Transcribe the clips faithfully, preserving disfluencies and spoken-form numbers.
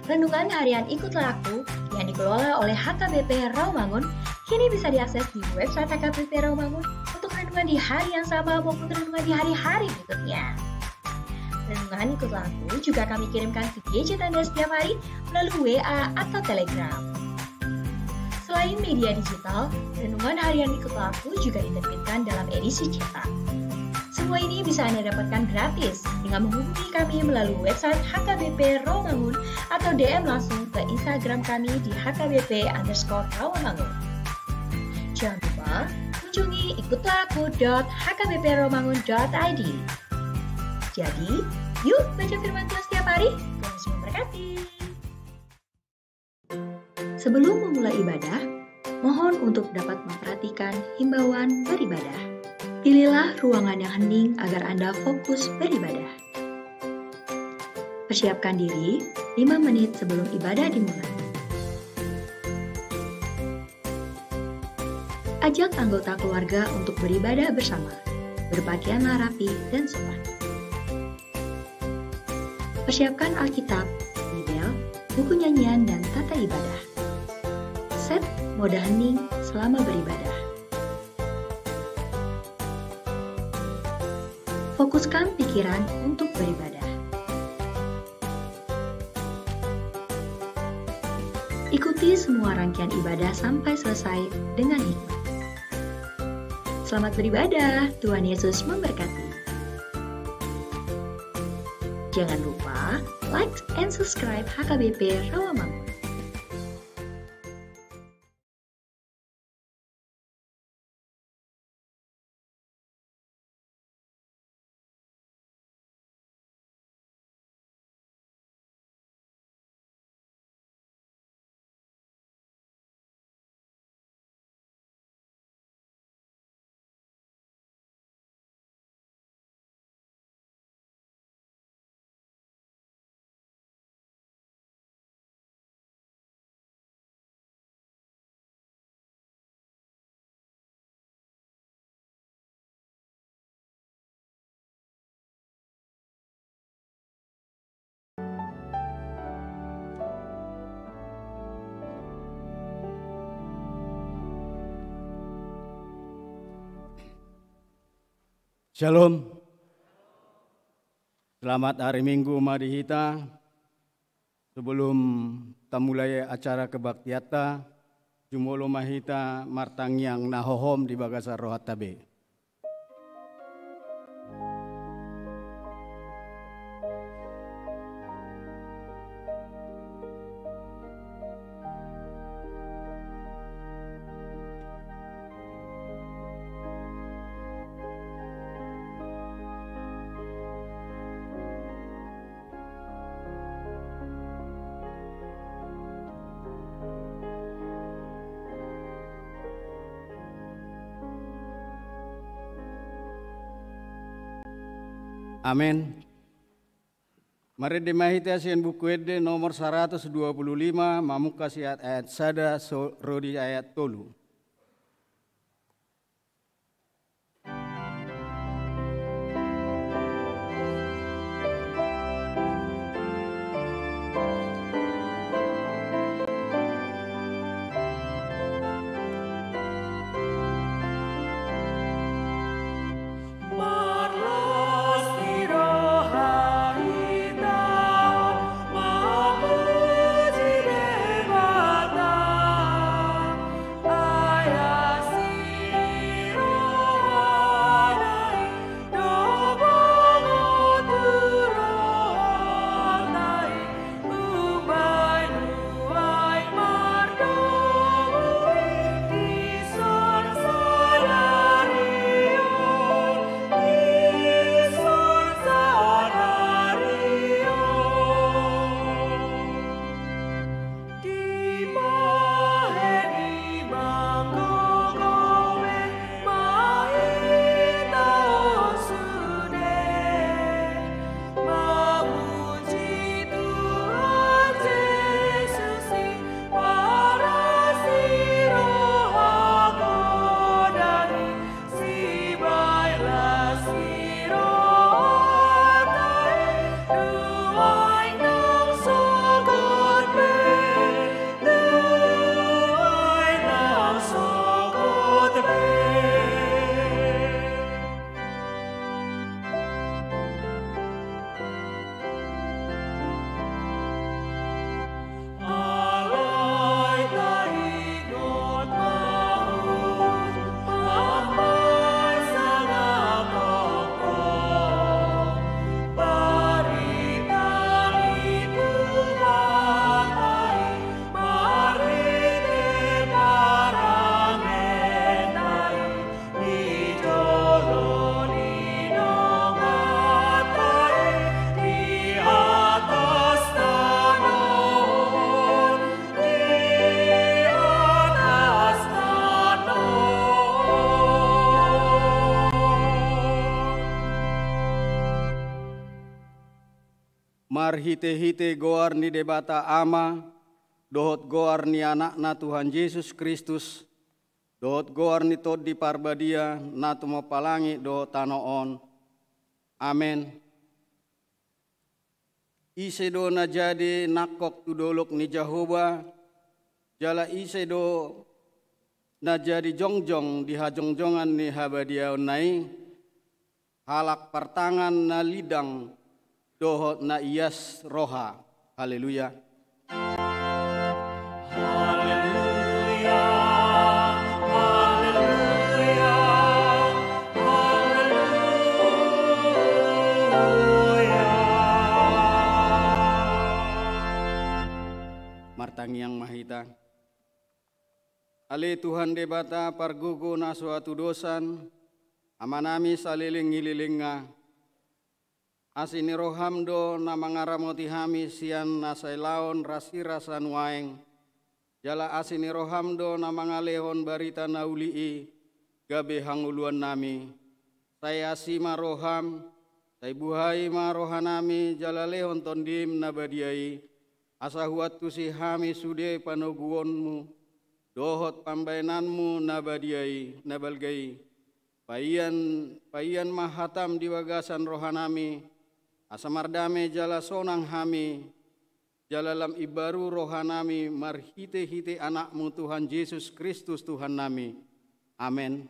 Renungan Harian Ikutlah Aku yang dikelola oleh H K B P Rawamangun kini bisa diakses di website H K B P Rawamangun untuk renungan di hari yang sama maupun renungan di hari-hari berikutnya. Renungan Ikutlah Aku juga kami kirimkan ke gadget Anda setiap hari melalui W A atau Telegram. Selain media digital, Renungan Harian Ikutlah Aku juga diterbitkan dalam edisi cetak. Semua ini bisa Anda dapatkan gratis dengan menghubungi kami melalui website H K B P Rawamangun atau D M langsung ke Instagram kami di H K B P underscore Rawamangun. Jangan lupa kunjungi ikutlah aku dot H K B P rawamangun dot I D. Jadi, yuk baca firman Tuhan setiap hari. Tuhan Yesus memberkati. Sebelum memulai ibadah, mohon untuk dapat memperhatikan himbauan beribadah. Pilihlah ruangan yang hening agar Anda fokus beribadah. Persiapkan diri lima menit sebelum ibadah dimulai. Ajak anggota keluarga untuk beribadah bersama. Berpakaianlah rapi dan sopan. Persiapkan Alkitab, Bibel, buku nyanyian, dan tata ibadah. Set mode hening selama beribadah. Fokuskan pikiran untuk beribadah. Ikuti semua rangkaian ibadah sampai selesai dengan hikmat. Selamat beribadah, Tuhan Yesus memberkati. Jangan lupa like and subscribe H K B P Rawamangun. Shalom. Selamat hari Minggu ma di hita. Sebelum tamulai acara kebaktianta, jumolo ma hita martangiang na hohom di bagasan rohanta be. Amen. Marende ma hita sian Buku Ende nomor saratus dua pulu lima, mamungka sian ayat sada so-, ro di ayat tolu. Marhite-hite goar ni Debata Ama, dohot goar ni Anakna Tuhan Jesus Kristus, dohot goar ni Tondi Parbadia, na tumompa langit dohot tano on. Amen. Ise do na jadi nangkok tu dolok ni Jahowa, jala ise do na jadi jongjong di hajongjongan ni habadiaonna i, halak partangan na lidang dohot na ias roha. Haleluya. Haleluya, haleluya, haleluya. Martangiang ma hita. Ale Tuhan Debata pargogo na so hatudosan, Amanami saleleng ni lelengna, asi ni roham do na mangaramoti hami sian na sai laon rasirasa nuaeng, jala asi ni roham do na mangalehon barita na uli i gabe hangoluannami. Sai asi ma roham, sai buhai ma rohanami jala lehon Tondim na badia i, asa huantusi hami sude panoguonmu dohot pambaenanmu na badia i, na balga i. Paian, paian ma hatam di bagasan rohanami, asa mardame jala sonang hami, jala lam imbaru rohanami marhite-hite Anakmu Tuhan Jesus Kristus Tuhannami. Amen.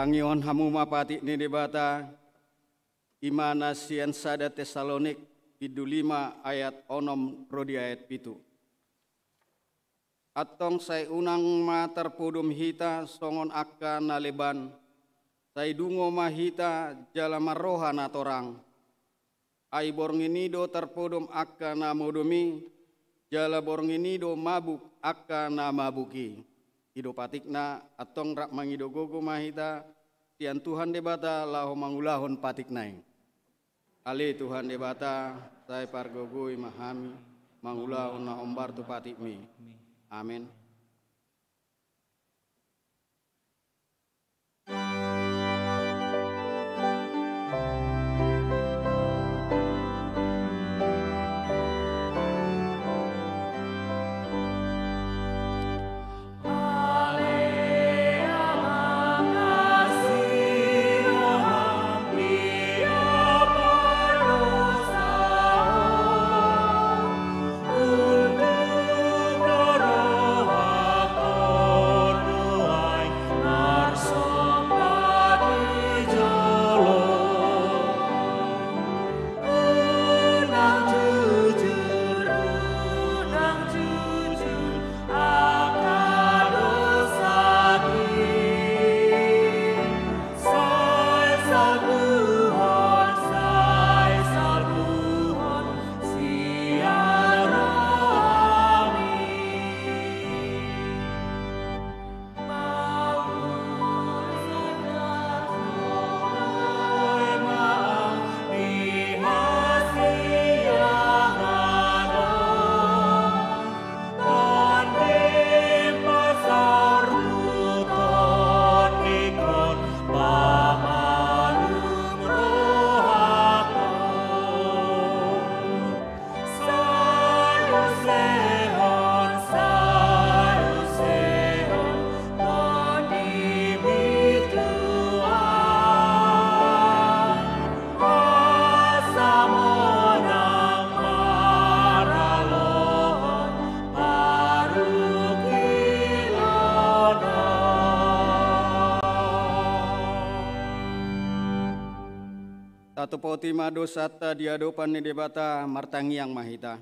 Tangihon hamu ma patik ni Debata, i ma na sian sada Tesalonik, bindu lima ayat onom ro di ayat pitu. Antong sai unang ma tarpodom hita songon angka na leban, sai dungo ma hita jala marroha na torang. Ai borngin i do tarpodom angka na modom i, jala borngin i do mabuk angka na mabuk i. I do patikna, antong rap mangido gogo ma hita sian Tuhan Debata laho mangulahon patikna i. Ale Tuhan Debata, sai pargogoi ma hami mangulahon na hombar tu patikmi. Amen. Tatopoti ma dosanta di adopan ni Debata, martangiang ma hita.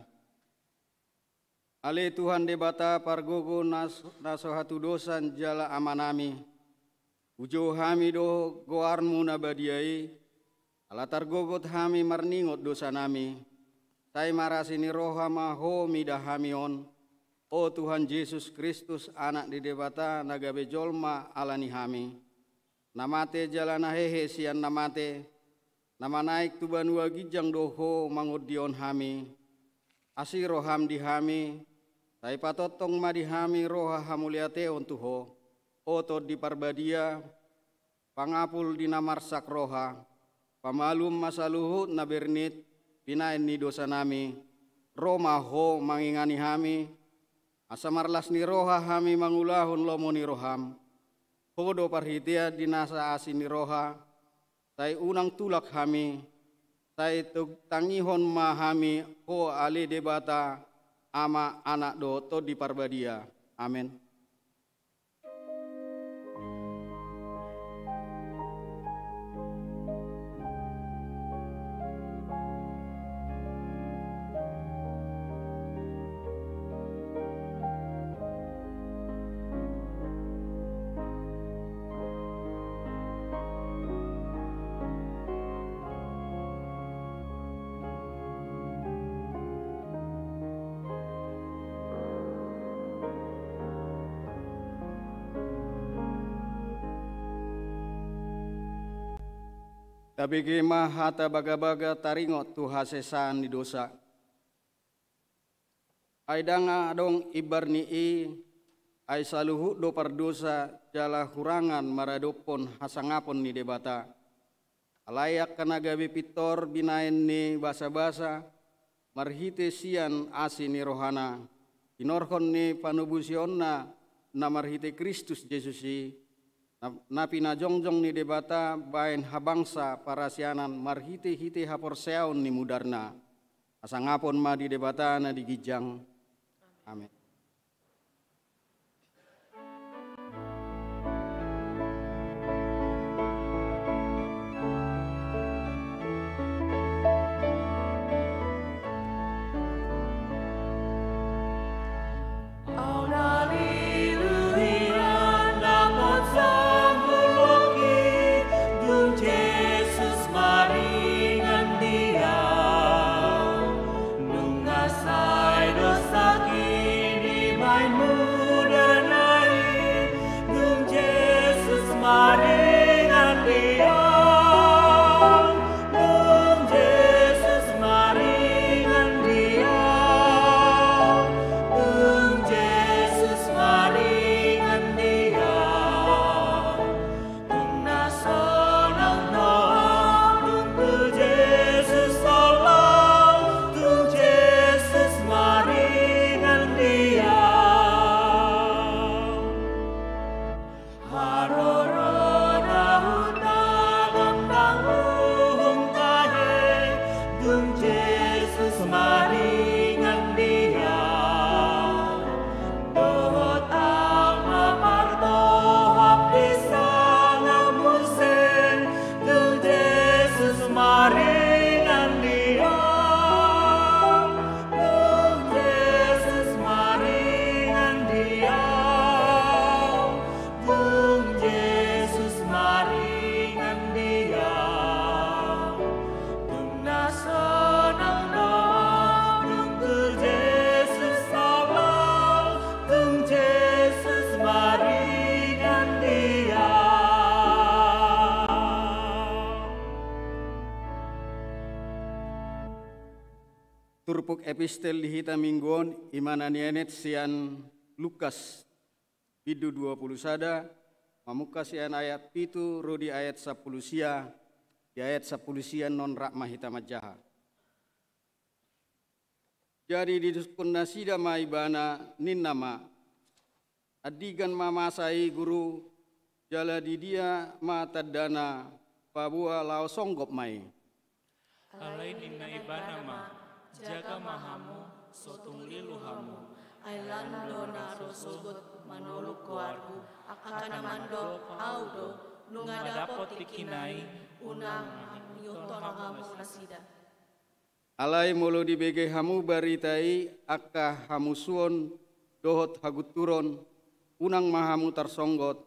Ale Tuhan Debata, pargogo na, na so hatudosan jala Amanami, hujou hami do goarmu na badia i, ala targogot hami marningot dosanami. Sai marasi ni roha ma Ho mida hami on, o Tuhan Jesus Kristus, Anak ni Debata, na gabe jolma ala ni hami, na mate jala na hehe sian na mate, na manaek tu banua ginjang do Ho mangondihon hami. Asi roham di hami, sai patongtong ma di hami roha hamauliateon tu Ho, o Tondi Parbadia, pangapul di na marsak roha, pamalum ma saluhut na bernit, pinaen ni dosanami. Ro ma Ho mangingani hami, asa marlas ni roha hami mangulahon lomo ni roham. Ho do parhitean di nasa asi ni roha, sai unang tulak hami, sai tangihon ma hami Ho ale Debata, Ama, Anak dohot Tondi Parbadia. Amen. Tabege ma hata bagabaga taringot tu hasesaan ni dosa. Ai ndang adong imbar ni i, ai saluhut do pardosa jala hurangan maradophon hasangapon ni Debata. Alai angka na gabe pintor binaen ni basabasa, marhite sian asi ni rohana, hinorhon ni panobusionna na marhite Kristus Jesus i, na, na pinajongjong ni Debata baen habangsa parasianan marhitehite haporseaon ni mudarna. Hasangapon ma di Debata na di ginjang. Amen. Dung Jesus maringan di ahu, nunga sai dosaku dibaen mudarna i. Dung Jesus maringan di ahu, dung Jesus maringan di ahu, dung Jesus maringan di ahu. Dung na sonang do ahu, dung tu Jesus salpu ahu, dung Jesus maringan di ahu. Haroro na hutagam ndang uhum tahe, dung Jesus maringan di ahu. Dohot ahu na martohap di sanga muse, dung Jesus maringan di ahu, dung Jesus maringan di ahu, dung Jesus maringan di ahu. Dung na sonang do ahu, dung tu Jesus salpu ahu, dung Jesus maringan di ahu. Turpuk epistel di hita minggu on, i ma na nienet sian Lukas. Bindu dua pulu sada, mamungka sian ayat pitu ro di ayat sampulu sia, di ayat sampulu sia non rap ma hita manjaha. Jadi didungkon nasida ma ibana, ninna ma: Andigan ma masa i, Guru, jala di dia ma tandana, paboa laho songgop ma i? Alai ninna ibana ma: Jaga ma hamu, so tung lilu hamu. Ai lan do na ro sogot manoluk goarhu, angka na mandok, Ahu do, Nunga dapot tingkina i, unang ihuthon hamu nasida. Alai molo dibege hamu barita i angka hamusuon dohot hagunturon, unang ma hamu tarsonggot,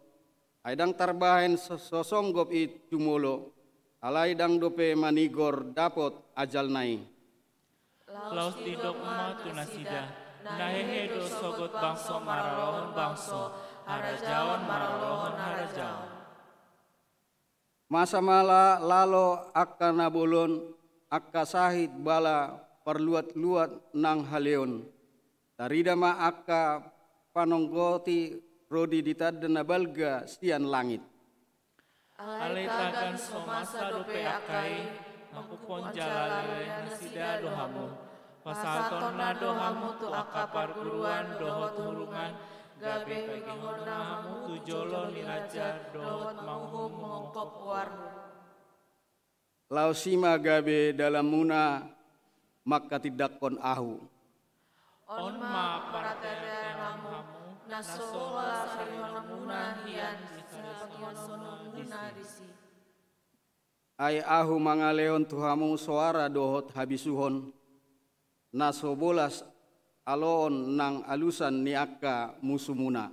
ai ndang tarbahen so, so songgop i jumolo, alai ndang dope manigor dapot ajalna i. Laos didok ma tu nasida: Na hehe do sogot bangso maralohon bangso, harajaon maralohon harajaon. Masa ma la-, lalo angka na bolon, angka sahit bala parluat-luat nang haleon. Tarida ma angka panonggoti rodi ditanda na balga sian langit. Alai tagan so masa dope angka i, manghuphon jala leleng nasida do hamu. Pasahatonna do hamu tu angka parguruan dohot hurungan, gabe tagihonna hamu tu jolo ni raja dohot manguhum mangungkop goarmu. Laos i ma gabe dalanmuna manghatindanghon ahu. On ma parteatean hamu, na so holan saripeonmuna hian sipationonmuna disi. Ai ahu mangalehon tu hamu soara dohot habisuhon, na so bolas aloon nang alusan ni angka musumuna.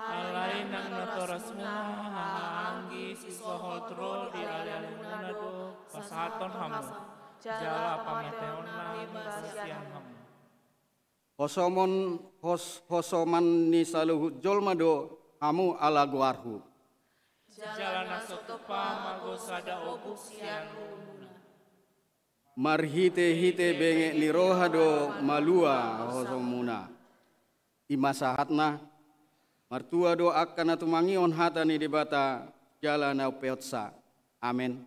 Alai nang natorasmuna haha anggi sisohot ro di alealemuna do pasahathon hamu, jala pamateonna hibasian hamu. Hosomon, hos-, hosoman ni saluhut jolma do hamu ala goarhu. Jala na so tupa mago sada ombun sian ngolumuna. Marhitehite benget ni roha do malua hosomuna. I ma sahatna. Martua do angka na tumangihon hata ni Debata jala na umpeopsa. Amen.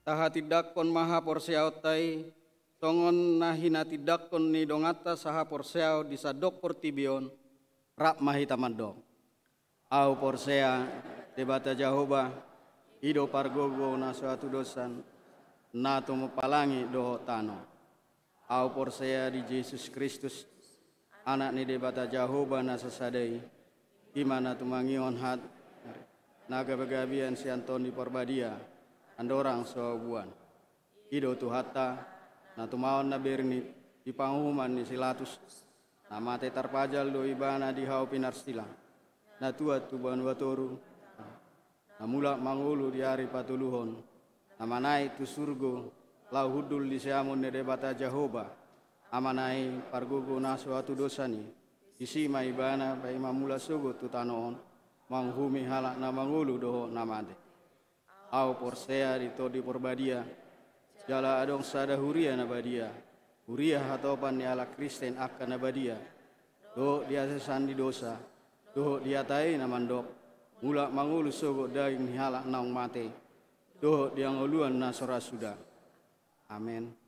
Tahatindangkon ma haporseaonta i, songon na hinatindangkon ni donganta sahaporseaon di sandok portibi on, rap ma hita mandok. Ahu porsea, Debata Jahowa, i do pargogo na so hatudosan, na tumompa langit dohot tano. Ahu porsea di Jesus Kristus, Anak ni Debata Jahowa na sasada i, i ma na tumangihon hata, na gabagabean sian Tondi Parbadia, andorang so haubuan. I do Tuhanta, na tumaon na bernit di panguhuman ni si Latus, na mate tarpajal do ibana di hau pinarsilang, na tuat tu banua toru, na mulak mangolu di ari patoluhon, na manaek tu surgo, laho hundul di siamun ni Debata Jahowa, Amana i, pargogo na so hatudosan i, disi ma ibana paima mulak sogot tu tano on, manguhumi halak na mangolu dohot na mate. Ahu porsea di Tondi Parbadia, jala adong sada huria na badia, huria hatopan ni halak Kristen angka na badia, dohot di haseasan ni dosa, dohot di hata i na mandok, mulak mangolu sogot daging ni halak naung mate, dohot di hangoluan na so ra suda. Amen.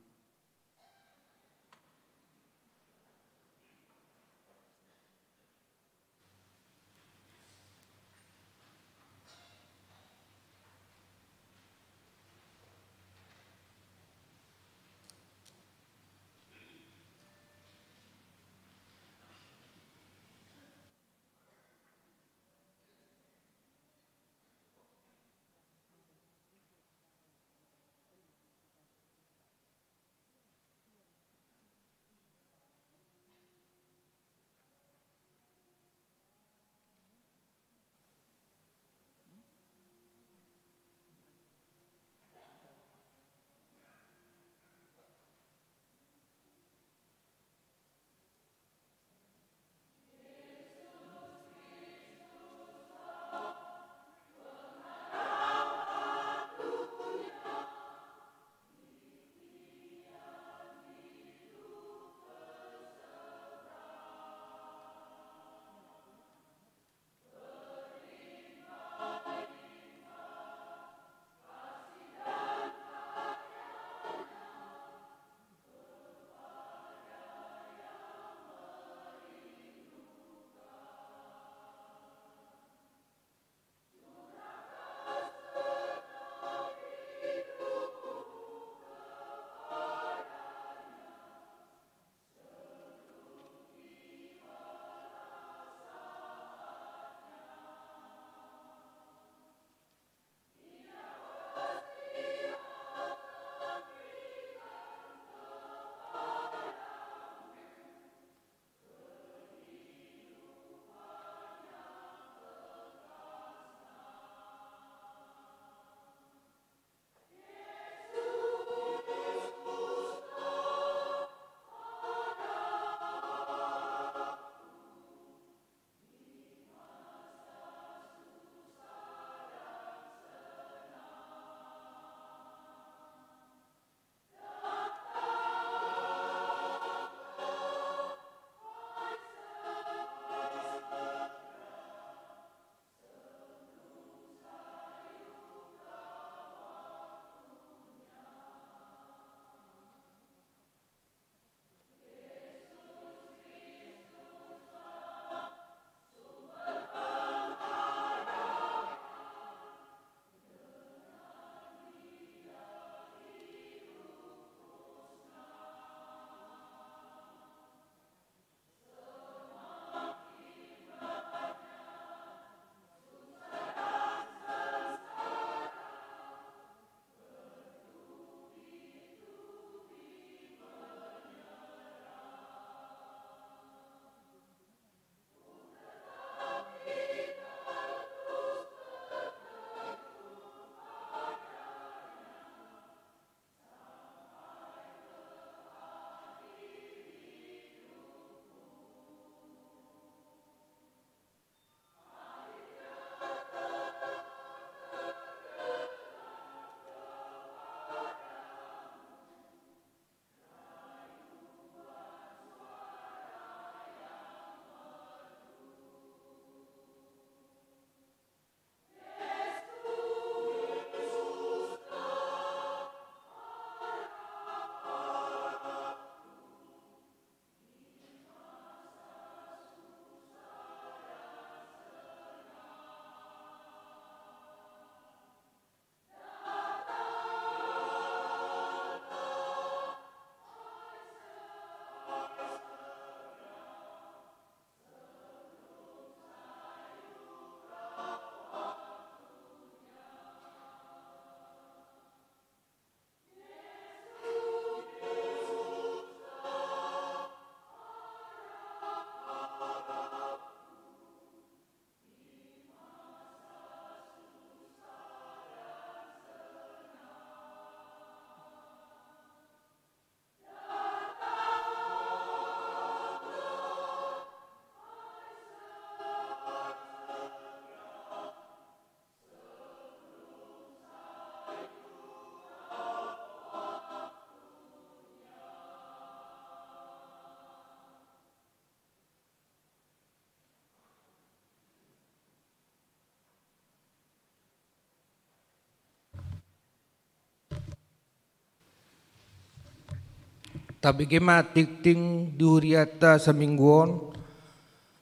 Tabege ma tingting di hurianta saminggu on,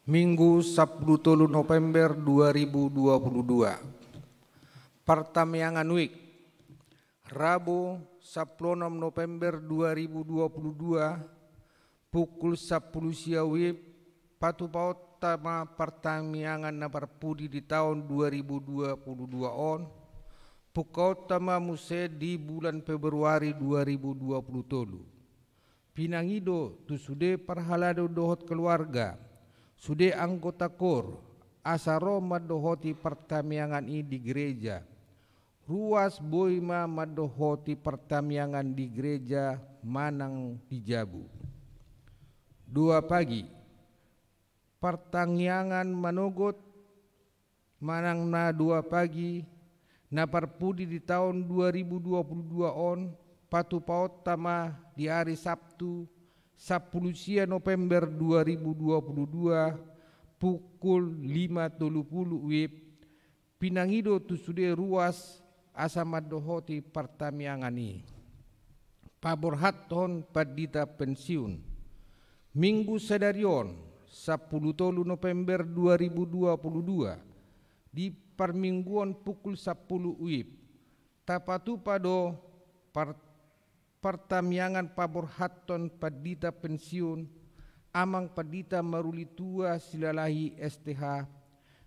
Minggu sampulu tolu November dua ribu dua puluh dua. Partamiangan Week, Rabu sampulu onom November dua ribu dua puluh dua, pukul sampulu sia WIB, patupaonta ma partamiangan na parpudi di taon dua ribu dua puluh dua on, pungkaonta ma muse di bulan Februari dua ribu dua puluh tolu. Pinangido tu sude parhalado dohot keluarga, sude anggota kor, asa ro mandohoti partamiangan i di gereja. Ruas boi ma mandohoti partamiangan di gereja manang di jabu. Dua pagi, partamiangan manogot manang na dua pagi, na parpudi di taon dua ribu dua puluh dua on, patupaonta ma di ari Sabtu, sampulu sia November dua ribu dua puluh dua, pukul lima tolu pulu WIB, pinangido tu sude ruas asa mandohoti partamiangan i. Paborhathon pandita pensiun. Minggu sadari on, sampulu tolu November dua ribu dua puluh dua, di parmingguon pukul sampulu WIB, tapatupa do par-, partamiangan paborhathon pandita pensiun, Amang Pandita Maruli Tua Silalahi S T H.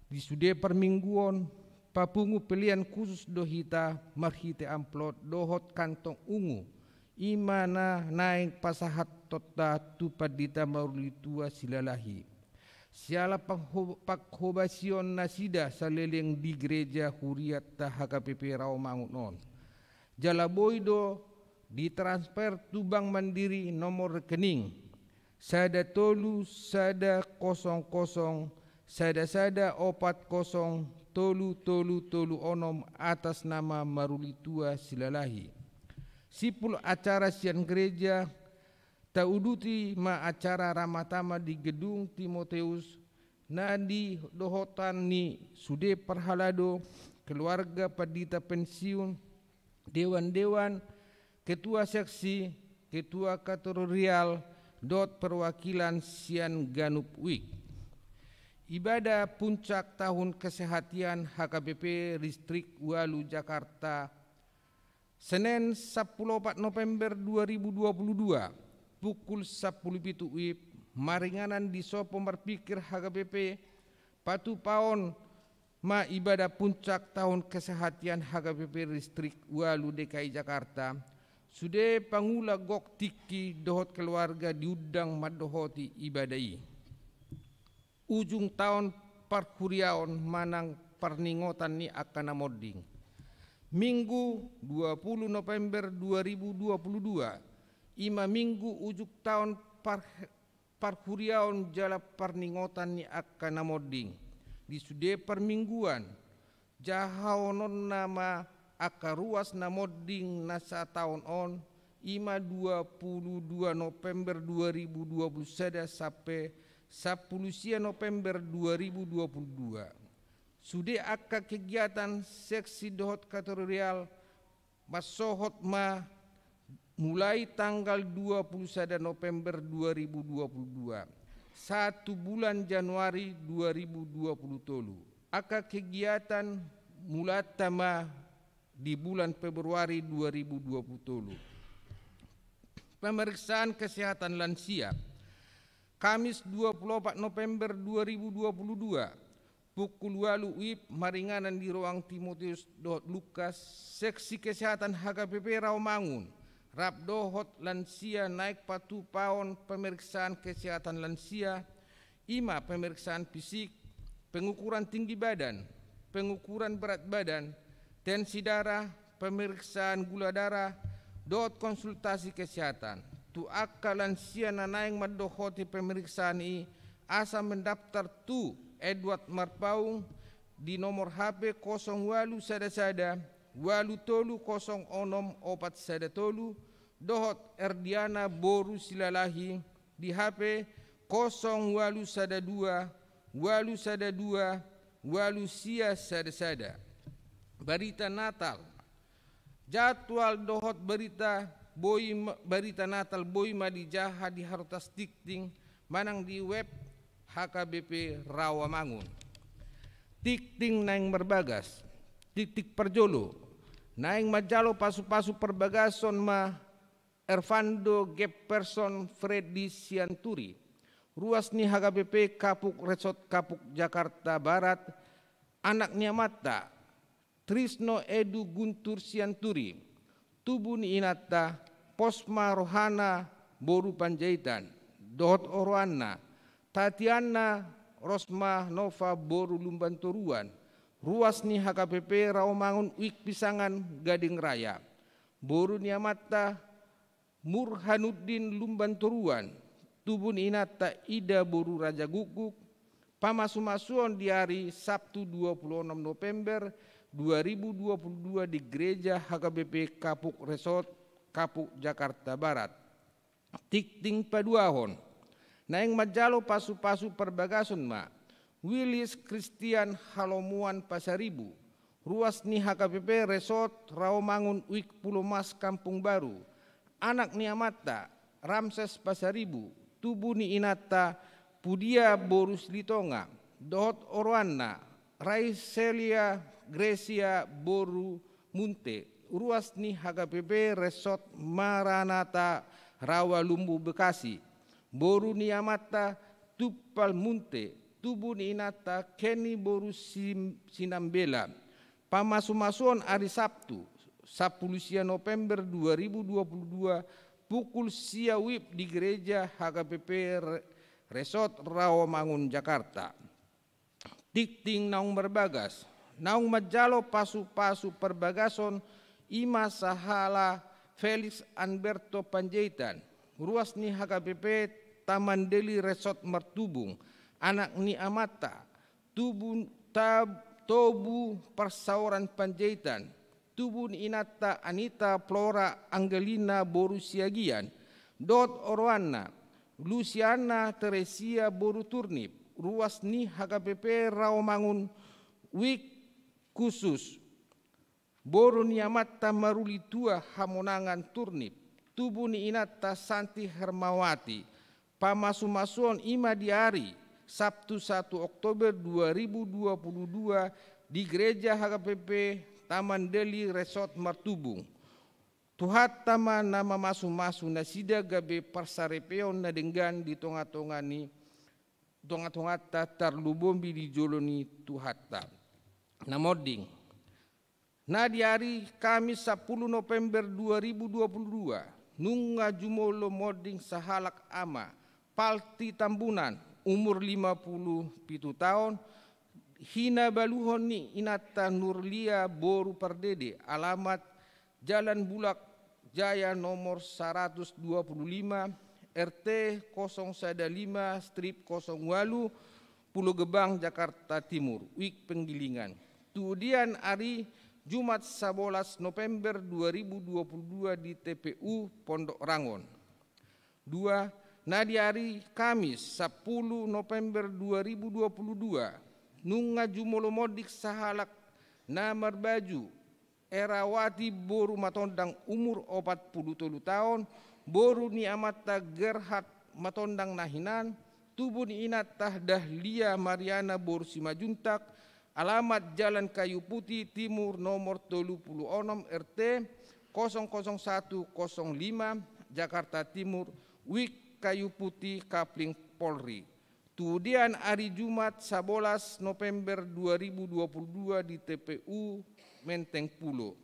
Di sude parmingguon, papungu pelean khusus do hita marhite amplop dohot kantong ungu, i ma na naeng pasahathonta tu Pandita Maruli Tua Silalahi. Siala pangho-, panghobasion nasida saleleng di gereja hurianta H K P P Rawamangun on. Jala boi do ditransfer tu Bank Mandiri nomor rekening sada tolu sada kosong kosong sada sada opat kosong tolu tolu tolu onom atas nama Maruli Tua Silalahi. Simpul acara sian gereja, tauduti ma acara ramatama di Gedung Timoteus na di dohotan ni sude parhalado, keluarga pandita pensiun, dewan-dewan, ketua seksi, ketua kategorial, dohot perwakilan sian ganup wik. Ibadah puncak tahun kesehatan H K P P Distrik Walu Jakarta, Senen sampulu opat November dua ribu dua puluh dua, pukul sampulu pitu wib, maringanan di sopo marpikir H K P P, patupaon ma ibadah puncak tahun kesehatan H K P P Distrik Walu D K I Jakarta, sude pangula gok tingki dohot keluarga diundang mandohoti ibadah i. Ujung taon parhuriaon manang parningotan ni angka na monding. Minggu dua puluh November dua ribu dua puluh dua, i ma minggu ujung taon par-, parhuriaon jala parningotan ni angka na monding. Di sude parmingguan, jahaononna ma angka ruas na monding na sataon on, i ma dua puluh dua November dua ribu dua puluh sada sampe sampulu sia November dua ribu dua puluh dua. Sude angka kegiatan seksi dohot kategorial mansohot ma mulai tanggal dua puluh sada November dua ribu dua puluh dua, sahat tu bulan Januari dua ribu dua puluh tolu. Angka kegiatan mulanta ma di bulan Februari dua ribu dua puluh tolu. Pemeriksaan kesehatan lansia. Kamis dua puluh opat November dua ribu dua puluh dua, pukul walu wib, maringanan di ruang Timoteus dohot Lukas, seksi kesehatan H K P P Rawamangun, rap dohot lansia naeng patupaon pemeriksaan kesehatan lansia, i ma pemeriksaan fisik, pengukuran tinggi badan, pengukuran berat badan, tensi darah, pemeriksaan gula darah, dohot konsultasi kesehatan. Tu angka lansia na naeng mandohoti pemeriksaan i, asa mendaftar tu Edward Marpaung di nomor H P kosong walu sada sada, walu tolu kosong onom opat sada tolu, dohot Erdiana boru Silalahi di H P kosong walu sada dua, walu sada dua, walu sia sada sada. Barita Natal. Jadwal dohot barita boi ma-, barita Natal boi ma dijaha di Harotas Tingting manang di web H K B P Rawamangun. Tingting naeng marbagas, tingting parjolo, naeng manjalo pasu-pasu parbagason ma Ervando Jefferson Freddy Sianturi, ruas ni H K B P Kapuk Resort Kapuk Jakarta Barat, anak ni amanta, Trisno Edu Guntur Sianturi, tubu ni inanta, pos ma rohana boru Panjaitan, dohot oroanna, Tatiana Rosma Nova boru Lumban Toruan, ruas ni H K B P Rawamangun Wik Pisangan Gading Raya, boru ni amanta, Murhanuddin Lumban Toruan, tubu ni inanta Ida boru Raja Gukguk, pamasu-masuon di ari Sabtu dua puluh enam November dua ribu dua puluh dua di Gereja H K B P Kapuk Resort, Kapuk Jakarta Barat. Tingting paduahon, naeng manjalo pasu-pasu parbagason ma Wilis Christian Halomuan Pasaribu, ruas ni H K B P Resort Rawamangun Wik Pulomas Kampung Baru, anak ni amanta, Ramses Pasaribu, tubu ni inanta, Pudia boru Silitonga, dohot oroanna, Raiselia Gracia boru Munte, ruas ni H K B P Resort Maranatha Rawalumbu Bekasi, boru ni amanta, Tumpal Munte, tubu ni inanta, Kenny boru Sim-, Sinambela. Pamasu-masuon ari Sabtu, sampulu sia November dua ribu dua puluh dua, pukul sia wib di Gereja H K B P Re-, Resort Rawamangun Jakarta. Tingting naung marbagas, naung manjalo pasu-pasu parbagason, i ma sahala Felix Anberto Panjaitan, ruas ni H K B P Taman Deli Resort Martubung, anak ni amanta, tubu, tab-, Tobu Parsaoran Panjaitan, tubu ni inanta Anita Flora Angelina boru Siagian, dohot oroanna, Luciana Teresia boru Turnip, ruas ni H K B P Rawamangun Wik Khusus, boru ni amanta Maruli Tua Hamonangan Turnip, tubu ni inanta Santi Hermawati, pamasu-masuon i ma di ari Sabtu satu Oktober dua ribu dua puluh dua di Gereja H K B P Taman Deli Resort Martubung. Tuhanta ma na mamasu-masu nasida gabe parsaripeon na denggan di tonga-tonga ni, tonga-tonganta, tarlumobi di jolo ni Tuhanta. Na monding. Na di ari Kamis sampulu November dua ribu dua puluh dua, nunga jumolo monding sahalak ama, Palti Tambunan, umur lima puluh pitu taon, hinabaluhon ni inanta Nurlia boru Pardede, alamat Jalan Bulak Jaya nomor saratus dua puluh lima, R T kosong sada lima strip kosong walu, Pulo Gebang, Jakarta Timur, Wik Penggilingan. Tudian ari Jumat sabolas November dua ribu dua puluh dua di T P U Pondok Rangon. Dua, na di ari Kamis sampulu November dua ribu dua puluh dua, nunga jumolo monding sahalak na marbaju Erawati boru Matondang, umur opat puluh tolu taon, boru ni amanta Gerhard Matondang na hinan, tubu ni inanta Dahlia Mariana boru Simanjuntak, alamat Jalan Kayu Putih Timur nomor tolu puluh onom, R T kosong kosong satu kosong lima, Jakarta Timur, Wik Kayu Putih, Kapling Polri. Tudian ari Jumat sabolas November dua ribu dua puluh dua di T P U Menteng Pulo.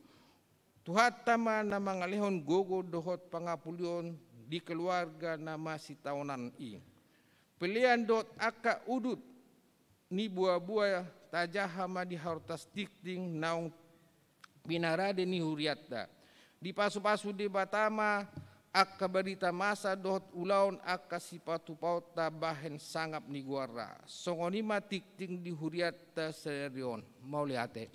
Tuhanta ma na mangalehon gogo dohot pangapulion di keluarga na masitaonan i. Pelean dohot angka udut ni boa-boa tajaha ma di Harotas Tingting naung pinarade ni hurianta. Dipasupasu Debata ma angka barita masa dohot ulaon angka sipatupaonta bahen sangap ni goarna. Songon i ma tingting di hurianta sadari on. Mauliate.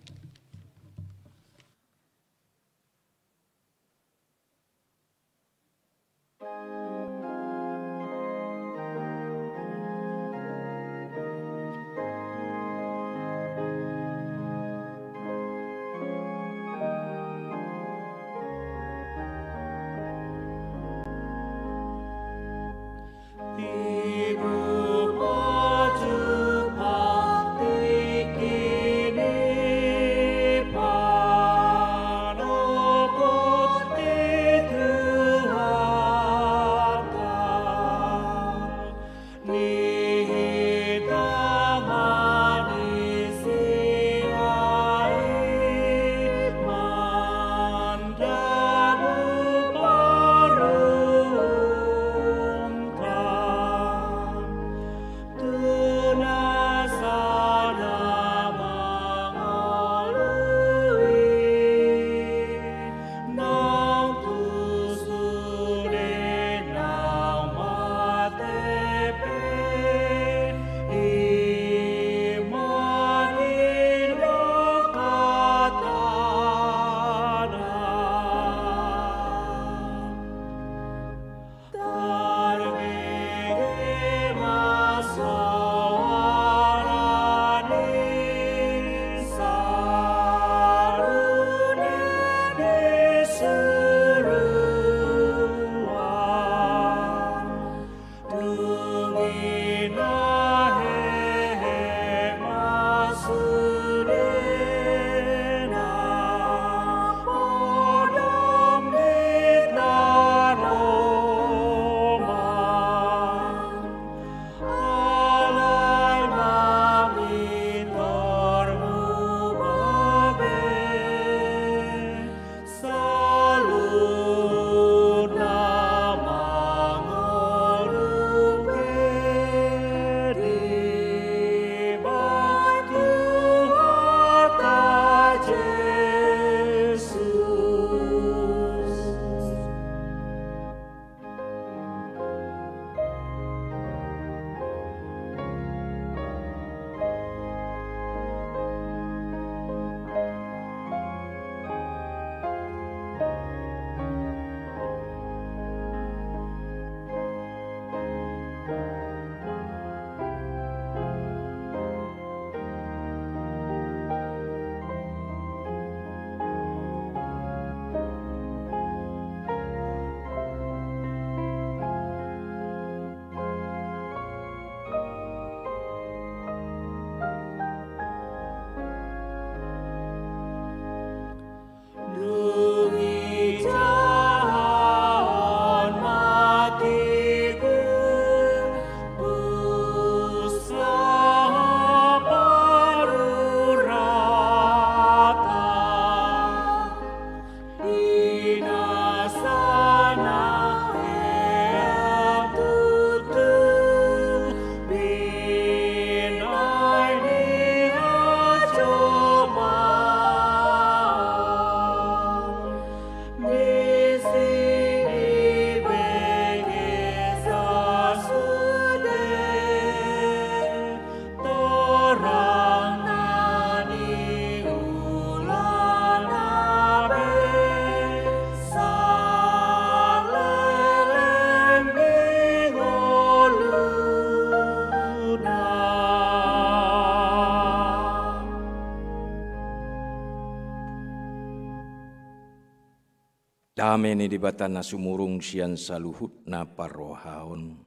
Dame ni Debata na sumurung sian saluhutna parrohaon,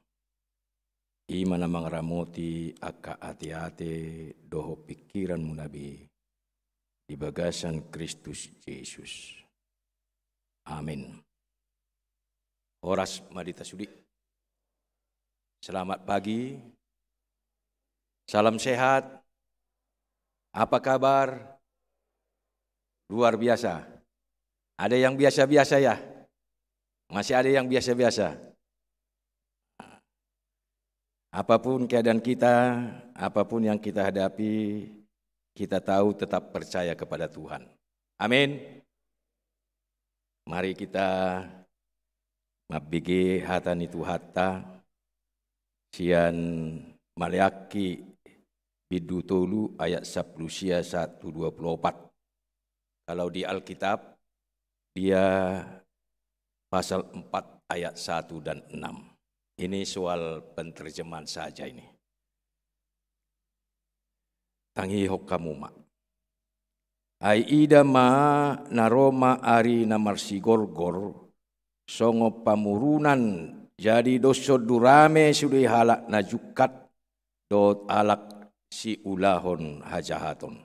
i ma na mangaramoti angka ateate dohot pingkiranmuna be di bagasan Kristus Jesus. Amin. Horas ma di hita sude. Selamat pagi. Salam sehat. Apa kabar? Luar biasa. Ada yang biasa-biasa ya? Masih ada yang biasa-biasa? Apapun keadaan kita, apapun yang kita hadapi, kita tahu tetap percaya kepada Tuhan. Amin. Mari kita mambege hata ni Tuhanta sian Maleaki bindu tolu ayat sampulu sia sahat tu dua pulu opat. Kalau di Alkitab, dia pasal empat ayat satu dan enam. Ini soal penerjemahan saja ini. Tangihon hamu ma. Ai ida ma na ro ma ari na marsigorgor, songon pamurunan, jadi dos sondu rame sude halak na jungkat, dohot halak siulahon hajahaton.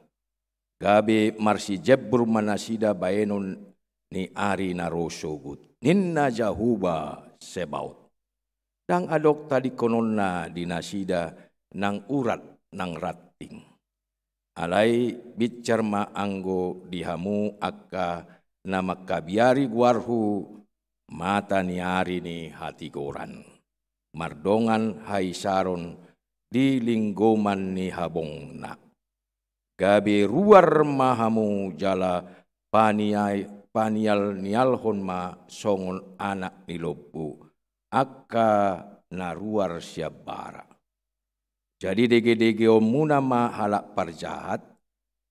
Gabe marsijembur ma nasida baenon ni ari na ro sogot, ninna Jahowa Sebaot. Ndang adong tadingkononna di nasida nang urat nang ranting. Alai binsar ma anggo di hamu angka na mangkabiari goarhu mata ni ari ni hatigoran, mardongan haisaron di linggoman ni habongna. Gabe ruar ma hamu jala paniai-, panialnialhon ma songon anak ni lombu, angka na ruar sian bara. Jadi degedegeonmuna ma halak parjahat,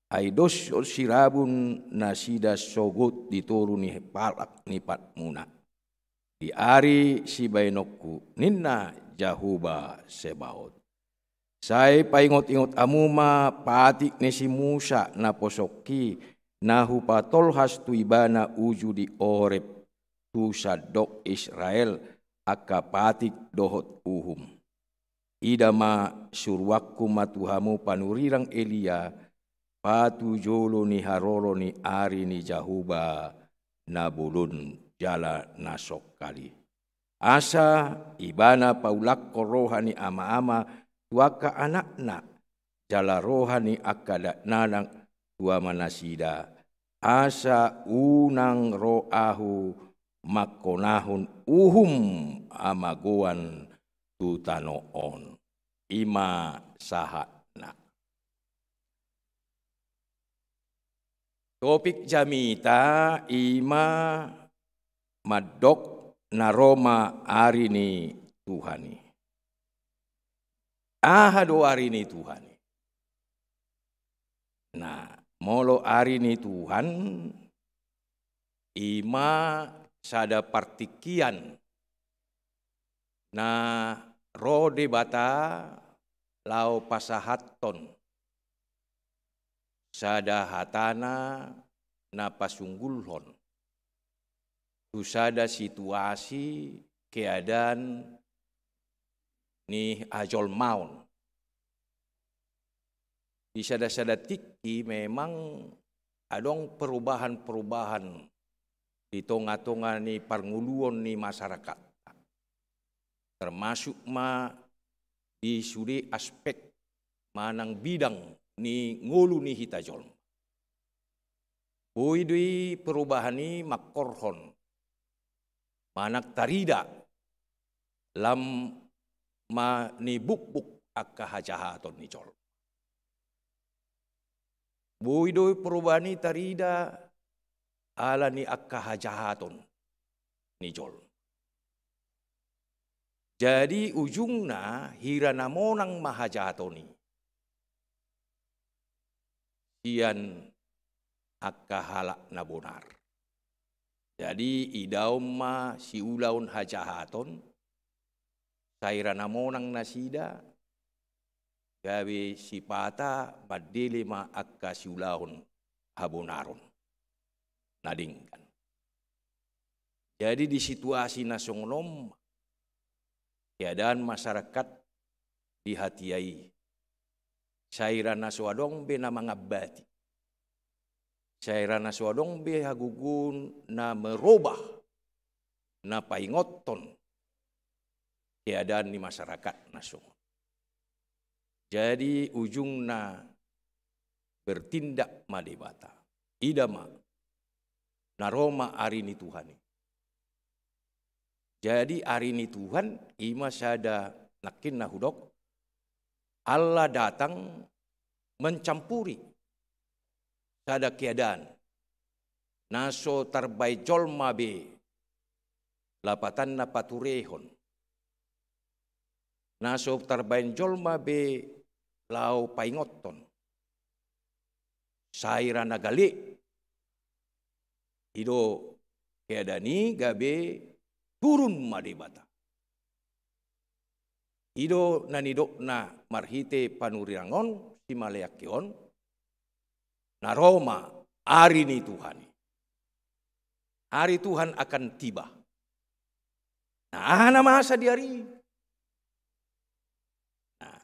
ai dos sirabun nasida sogot di toru ni halak ni patmuna. Di ari sibaenonku, ninna Jahowa Sebaot. Sai paingotingot hamu ma patik ni si Musa naposongki, na hupatolhas tu ibana uju di Horeb, tu sandok Israel, angka patik dohot uhum. Ida ma suruanku ma tu hamu panurirang Elia, patujolo ni haroro ni ari ni Jahowa na bolon jala na songkali. Asa ibana paulakkon roha ni amaama tu angka anakna, jala roha ni angka dakdanak tu amanasida, asa unang ro ahu mangkonahon uhum hamagoan tu tano on. I ma sahatna. Topik jamita i ma mandok na ro ma ari ni Tuhan i. Aha do ari ni Tuhan i? Nah, molo ari ni Tuhan, i ma sada partingkian na ro Debata laho pasahathon sada hatana na pasunggulhon tu sada situasi keadaan ni hajolmaon. Di sada-sada tingki memang adong perubahan-perubahan di tonga-tonga ni parngoluon ni masyarakat. Termasuk ma di sude aspek manang bidang ni ngolu ni hita jolma. Boi do i perubahan i mangkorhon manang tarida lam ma ni bukbuk angka hajahaton ni jolma. Boi do perubahan i tarida ala ni angka hajahaton ni jolma. Jadi ujungna hira na monang ma hajahaton i sian angka halak na bonar. Jadi idaon ma siulahon hajahaton, sai ra na monang nasida, gabe sipata mandele ma angka siulahon habonaron na denggan. Jadi di situasi na songon on ma keadaan masyarakat di hatiha i. Sai ra na so adong be na mangambati. Sai ra na so adong be hagogoon na merobah, na paingothon keadaan ni masyarakat na songon. Jadi ujungna bertindak ma Debata. Ida ma, na ro ma ari ni Tuhan i. Jadi ari ni Tuhan i ma sada nangkin na hudok, Allah datang mencampuri sada keadaan na so tarbaen jolma be, lapatanna paturehon, na so tarbaen jolma be laho paingothon. Sai ra na gale. I do keadaan i gabe turun ma Debata. I do na nidokna marhite panurirang on, simaleangke on, na ro ma ari ni Tuhan i. Hari Tuhan akan tiba. Nah, aha na masa di ari i? Nah,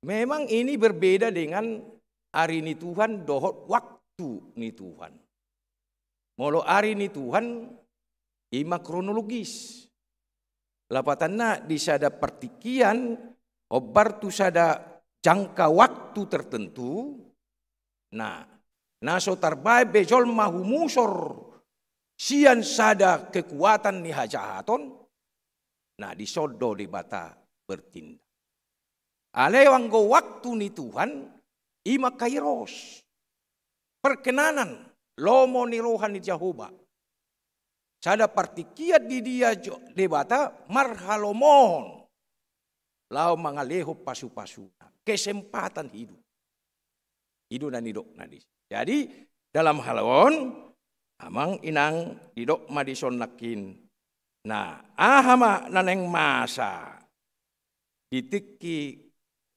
memang ini berbeda dengan ari ni Tuhan dohot waktu ni Tuhan. Molo ari ni Tuhan, i ma kronologis. Lapatanna di sada partingkian, hombar tu sada jangka waktu tertentu, nah, na so tarbaen be jolma humusor sian sada kekuatan ni hajahaton, nah, dison do Debata bertindak. Alai anggo waktu ni Tuhan, i ma kairos. Perkenanan, lomo ni roha ni Jahowa. Sada partingkian di dia jo-, Debata marhalomohon. Laho mangalehon pasu-pasuna. Kesempatan hidup. I do na nidokna di. Jadi, dalam hal on, amang inang didok ma dison nangkin. Nah, aha ma na naeng masa di tingki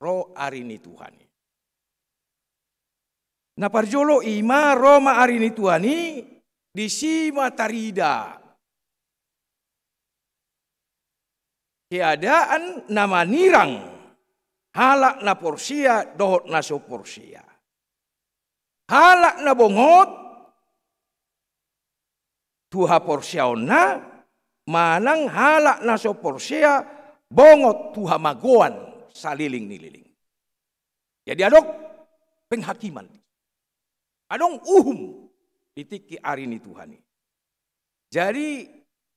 ro ari ni Tuhan i? Na parjolo i ma ro ma ari ni Tuhan i, disi ma tarida keadaan na manirang halak na porsea dohot na so porsea. Halak na bongot tu haporseaonna, manang halak na so porsea bongot tu hamagoan saleleng ni leleng. Jadi adong penghakiman. Adong uhum di tingki ari ni Tuhan i. Jadi,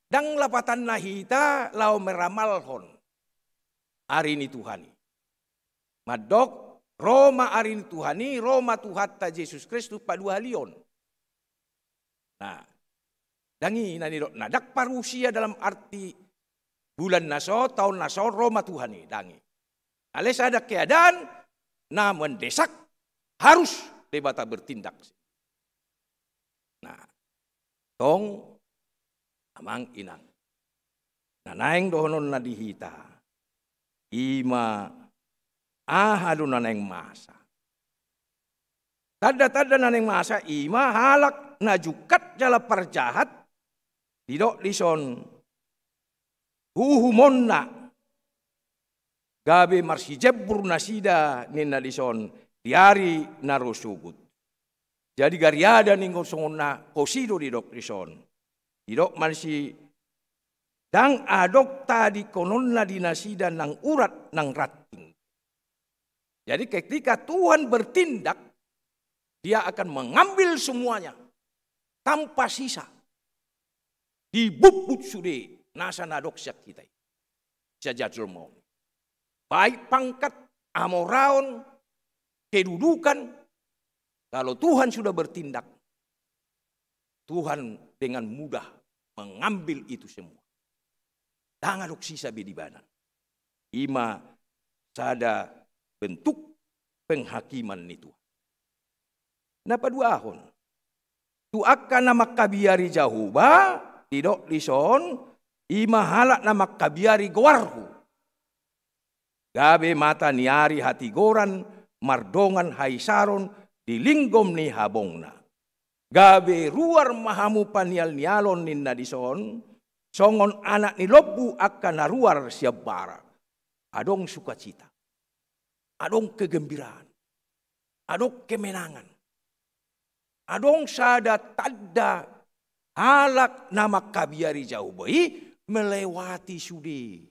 ndang lapatanna hita laho meramalhon ari ni Tuhan i. Mandok, ro ma ari ni Tuhan i, ro ma Tuhanta Jesus Kristus paduahalihon. Nah, ndang i na nidok, na ndang parusia dalam arti bulan na so, taon na so, ro ma Tuhan i, ndang i. Alai sada keadaan na mendesak, harus Debata bertindak. Nah, tong amang inang. Na naeng dohononna di hita, i ma aha do na naeng masa. Tanda-tanda na naeng masa i ma halak na jungkat jala parjahat, didok dison uhumonna gabe marsijembur nasida ninna dison di ari na ro sogot. Jadi gariada ninna songon na hosi do didok dison. Didok ma disi ndang adong tadingkononna di nasida nang urat nang ranting. Jadi ketika Tuhan bertindak, Dia akan mengambil semuanya tanpa sisa. Dibubbut sude nasa na adong sian hita i, sian jolma on. Baik pangkat, hamoraon, kedudukan, kalau Tuhan sudah bertindak, Tuhan dengan mudah mengambil itu semua. Ndang adong sisa be di ibana. I ma sada bentuk penghakiman ni Tuhan. Na paduahon, tu angka na mangkabiari Jahowa, didok dison, i ma halak na mangkabiari goarhu. Gabe mata ni ari hatigoran mardongan haisaron di linggom ni habongna. Gabe ruar ma hamu panialnialon ninna dison, songon anak ni lombu angka na ruar sian barat. Adong sukacita. Adong kegembiraan. Adong kemenangan. Adong sada tanda halak na mangkabiari Jahowa i melewati sude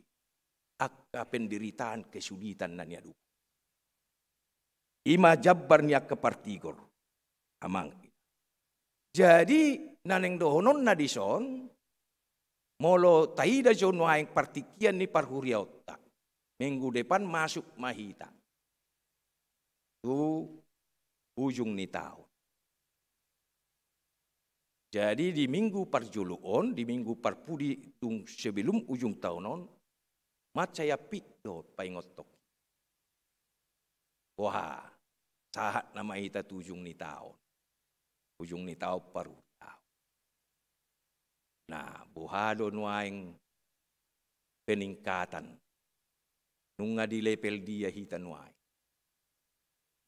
angka penderitaan kesulitan na niadopi. I ma jambar ni angka partigor, amang. Jadi, na naeng dohononna dison, molo taida jo nuaeng partingkian ni parhuriaonta, minggu depan masuk ma hita tu ujung ni taon. Jadi di minggu parjolo on, di minggu parpudi dung sebelum ujung taon on, mansai ampit do paingothon. Boha, sahat nama hita tu ujung ni taon. Ujung ni taon parhuriaon. Nah, boha do nuaeng peningkatan? Nunga di level dia hita nuaeng?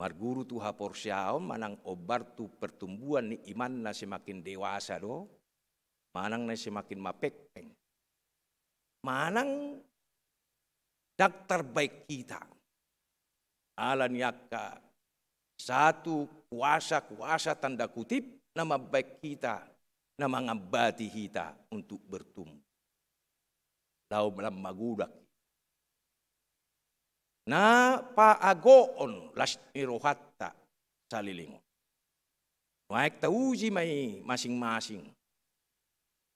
Marguru tu haporseaon manang ombar tu pertumbuhan ni iman na semakin dewasa do, manang na semakin mapekkeng, manang ndang tarbaen hita ala ni angka satu kuasa-kuasa tanda kutip na mambaen hita, na mangambati hita untuk bertumbuh. Laho lam magodang. Na paagoon las ni rohanta saleleng on. Nuaeng tauji ma i masing-masing.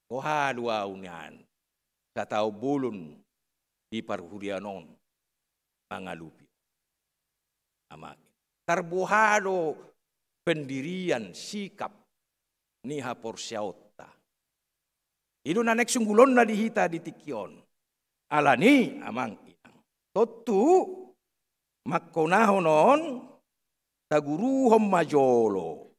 Boha do ahu nian sataon bolon di parhuriaon on mangalupi. Amang. Tarboha do pendirian, sikap ni haporseaonta. I do na naeng sunggulonna di hita di tingki on. Alani, amang inang, tontu mangkonahon on taguruhon ma jolo.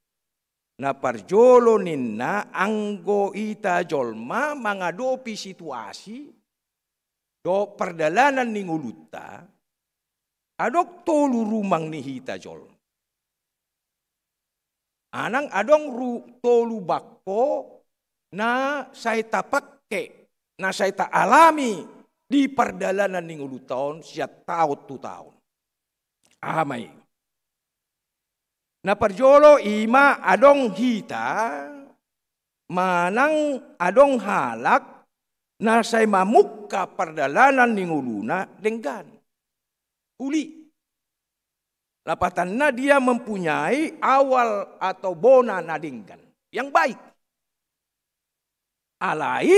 Na parjolo ninna, anggo hita jolma mangadopi situasi dohot pardalanan ni ngolunta, adong tolu rumang ni hita jolma. Manang adong ru-, tolu bangko na sai tapangke, na sai taalami di pardalanan ni ngolunta on sian taon tu taon. Aha ma i? Na parjolo i ma adong hita, manang adong halak na sai mamungka pardalanan ni ngoluna denggan. Uli. Lapatanna dia mempunyai awal atau bona na denggan, yang baik. Alai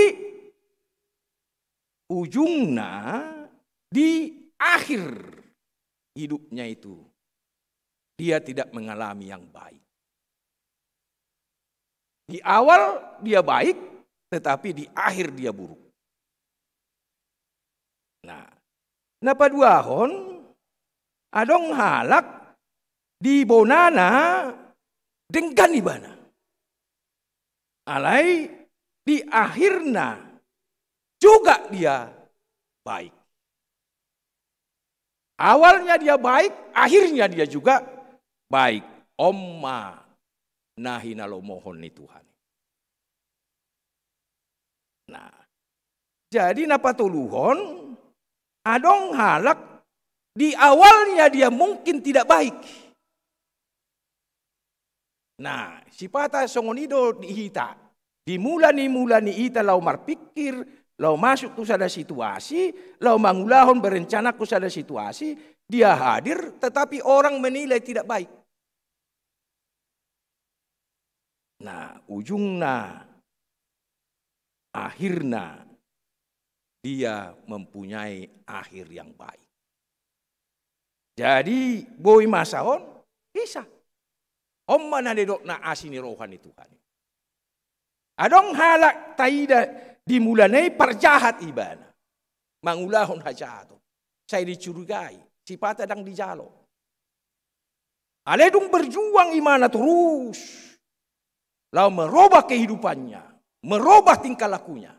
ujungna di akhir hidupnya itu, dia tidak mengalami yang baik. Di awal dia baik, tetapi di akhir dia buruk. Nah, na paduahon, adong halak di bonana denggan ibana. Alai di akhirna juga dia baik. Awalnya dia baik, akhirnya dia juga baik. On ma na hinalomohon ni Tuhan. Nah, jadi na patoluhon, adong halak di awalnya dia mungkin tidak baik. Nah, sipata songon i do di hita. Di mula ni, mula ni hita laho marpikir, laho masuk tu sada situasi, laho mangulahon, berencana tu sada situasi, dia hadir, tetapi orang menilai tidak baik. Nah, ujungna, akhirna, dia mempunyai akhir yang baik. Jadi, boi masa on, bisa. On ma na nidokna asi ni roha ni Tuhan i. Adong halak taida di mulana i parjahat ibana. Mangulahon hajahaton. Sai dicurigai, sipata ndang dijalo. Alai dung berjuang ibana terus. Laho merubah kehidupannya, merubah tingkah lakunya.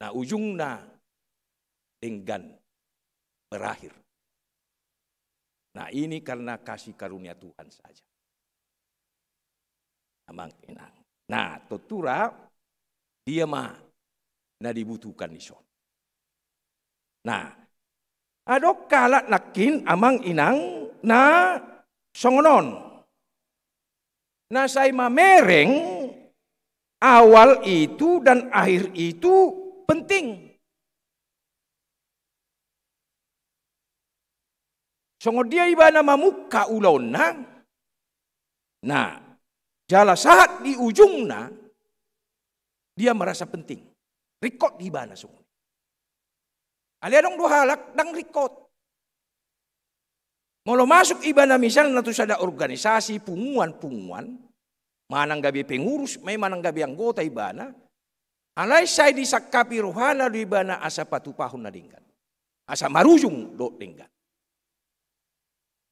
Nah, ujungna denggan berakhir. Nah, ini karena kasih karunia Tuhan saja. Nah, amang inang. Nah, tontu ra dia ma na dibutuhkan dison. Nah, adong halak nangkin amang inang na songon on. Na sai mamereng awal itu dan akhir itu penting. Songon dia ibana mamungka ulaonna, nah, jala sahat di ujungna, dia merasa penting. Ringkot di ibana songon i. Alai adong do halak ndang ringkot. Molo masuk ibana misalna tu sada organisasi, punguan-punguan, manang gabe pengurus, ma i manang gabe anggota ibana, alai sai disangkapi rohana do ibana asa patupahon na denggan. Asa marujung dohot denggan.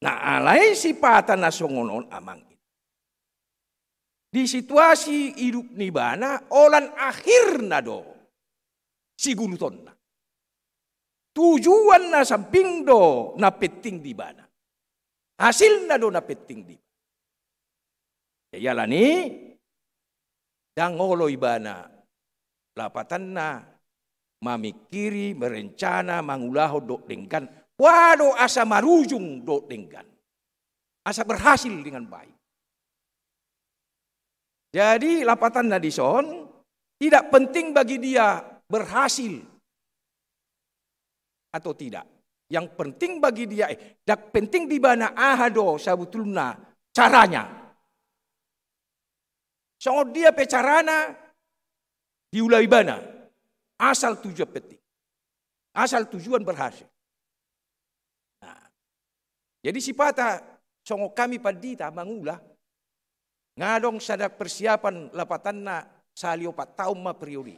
Nah, alai sipata na songon on amang inang, di situasi hidup ni ibana, holan akhirna do sigulutonna. Tujuan na samping do na penting di ibana. Hasilna do na penting di ibana. Jadi alani i, ndang olo ibana lapatanna mamingkiri, merencana, mangulahon dohot denggan. Boha do asa marujung dohot denggan. Asa berhasil dengan baik. Jadi lapatanna dison, tidak penting bagi dia berhasil atau tidak. Yang penting bagi dia, eh, ndang penting di ibana aha do sabutulna carana. Songon dia pe carana diula ibana, asal tujuan penting. Asal tujuan berhasil. Nah, jadi sipata songon hami pandita mangula, nga adong sada persiapan lapatanna sahali opat taon ma periode.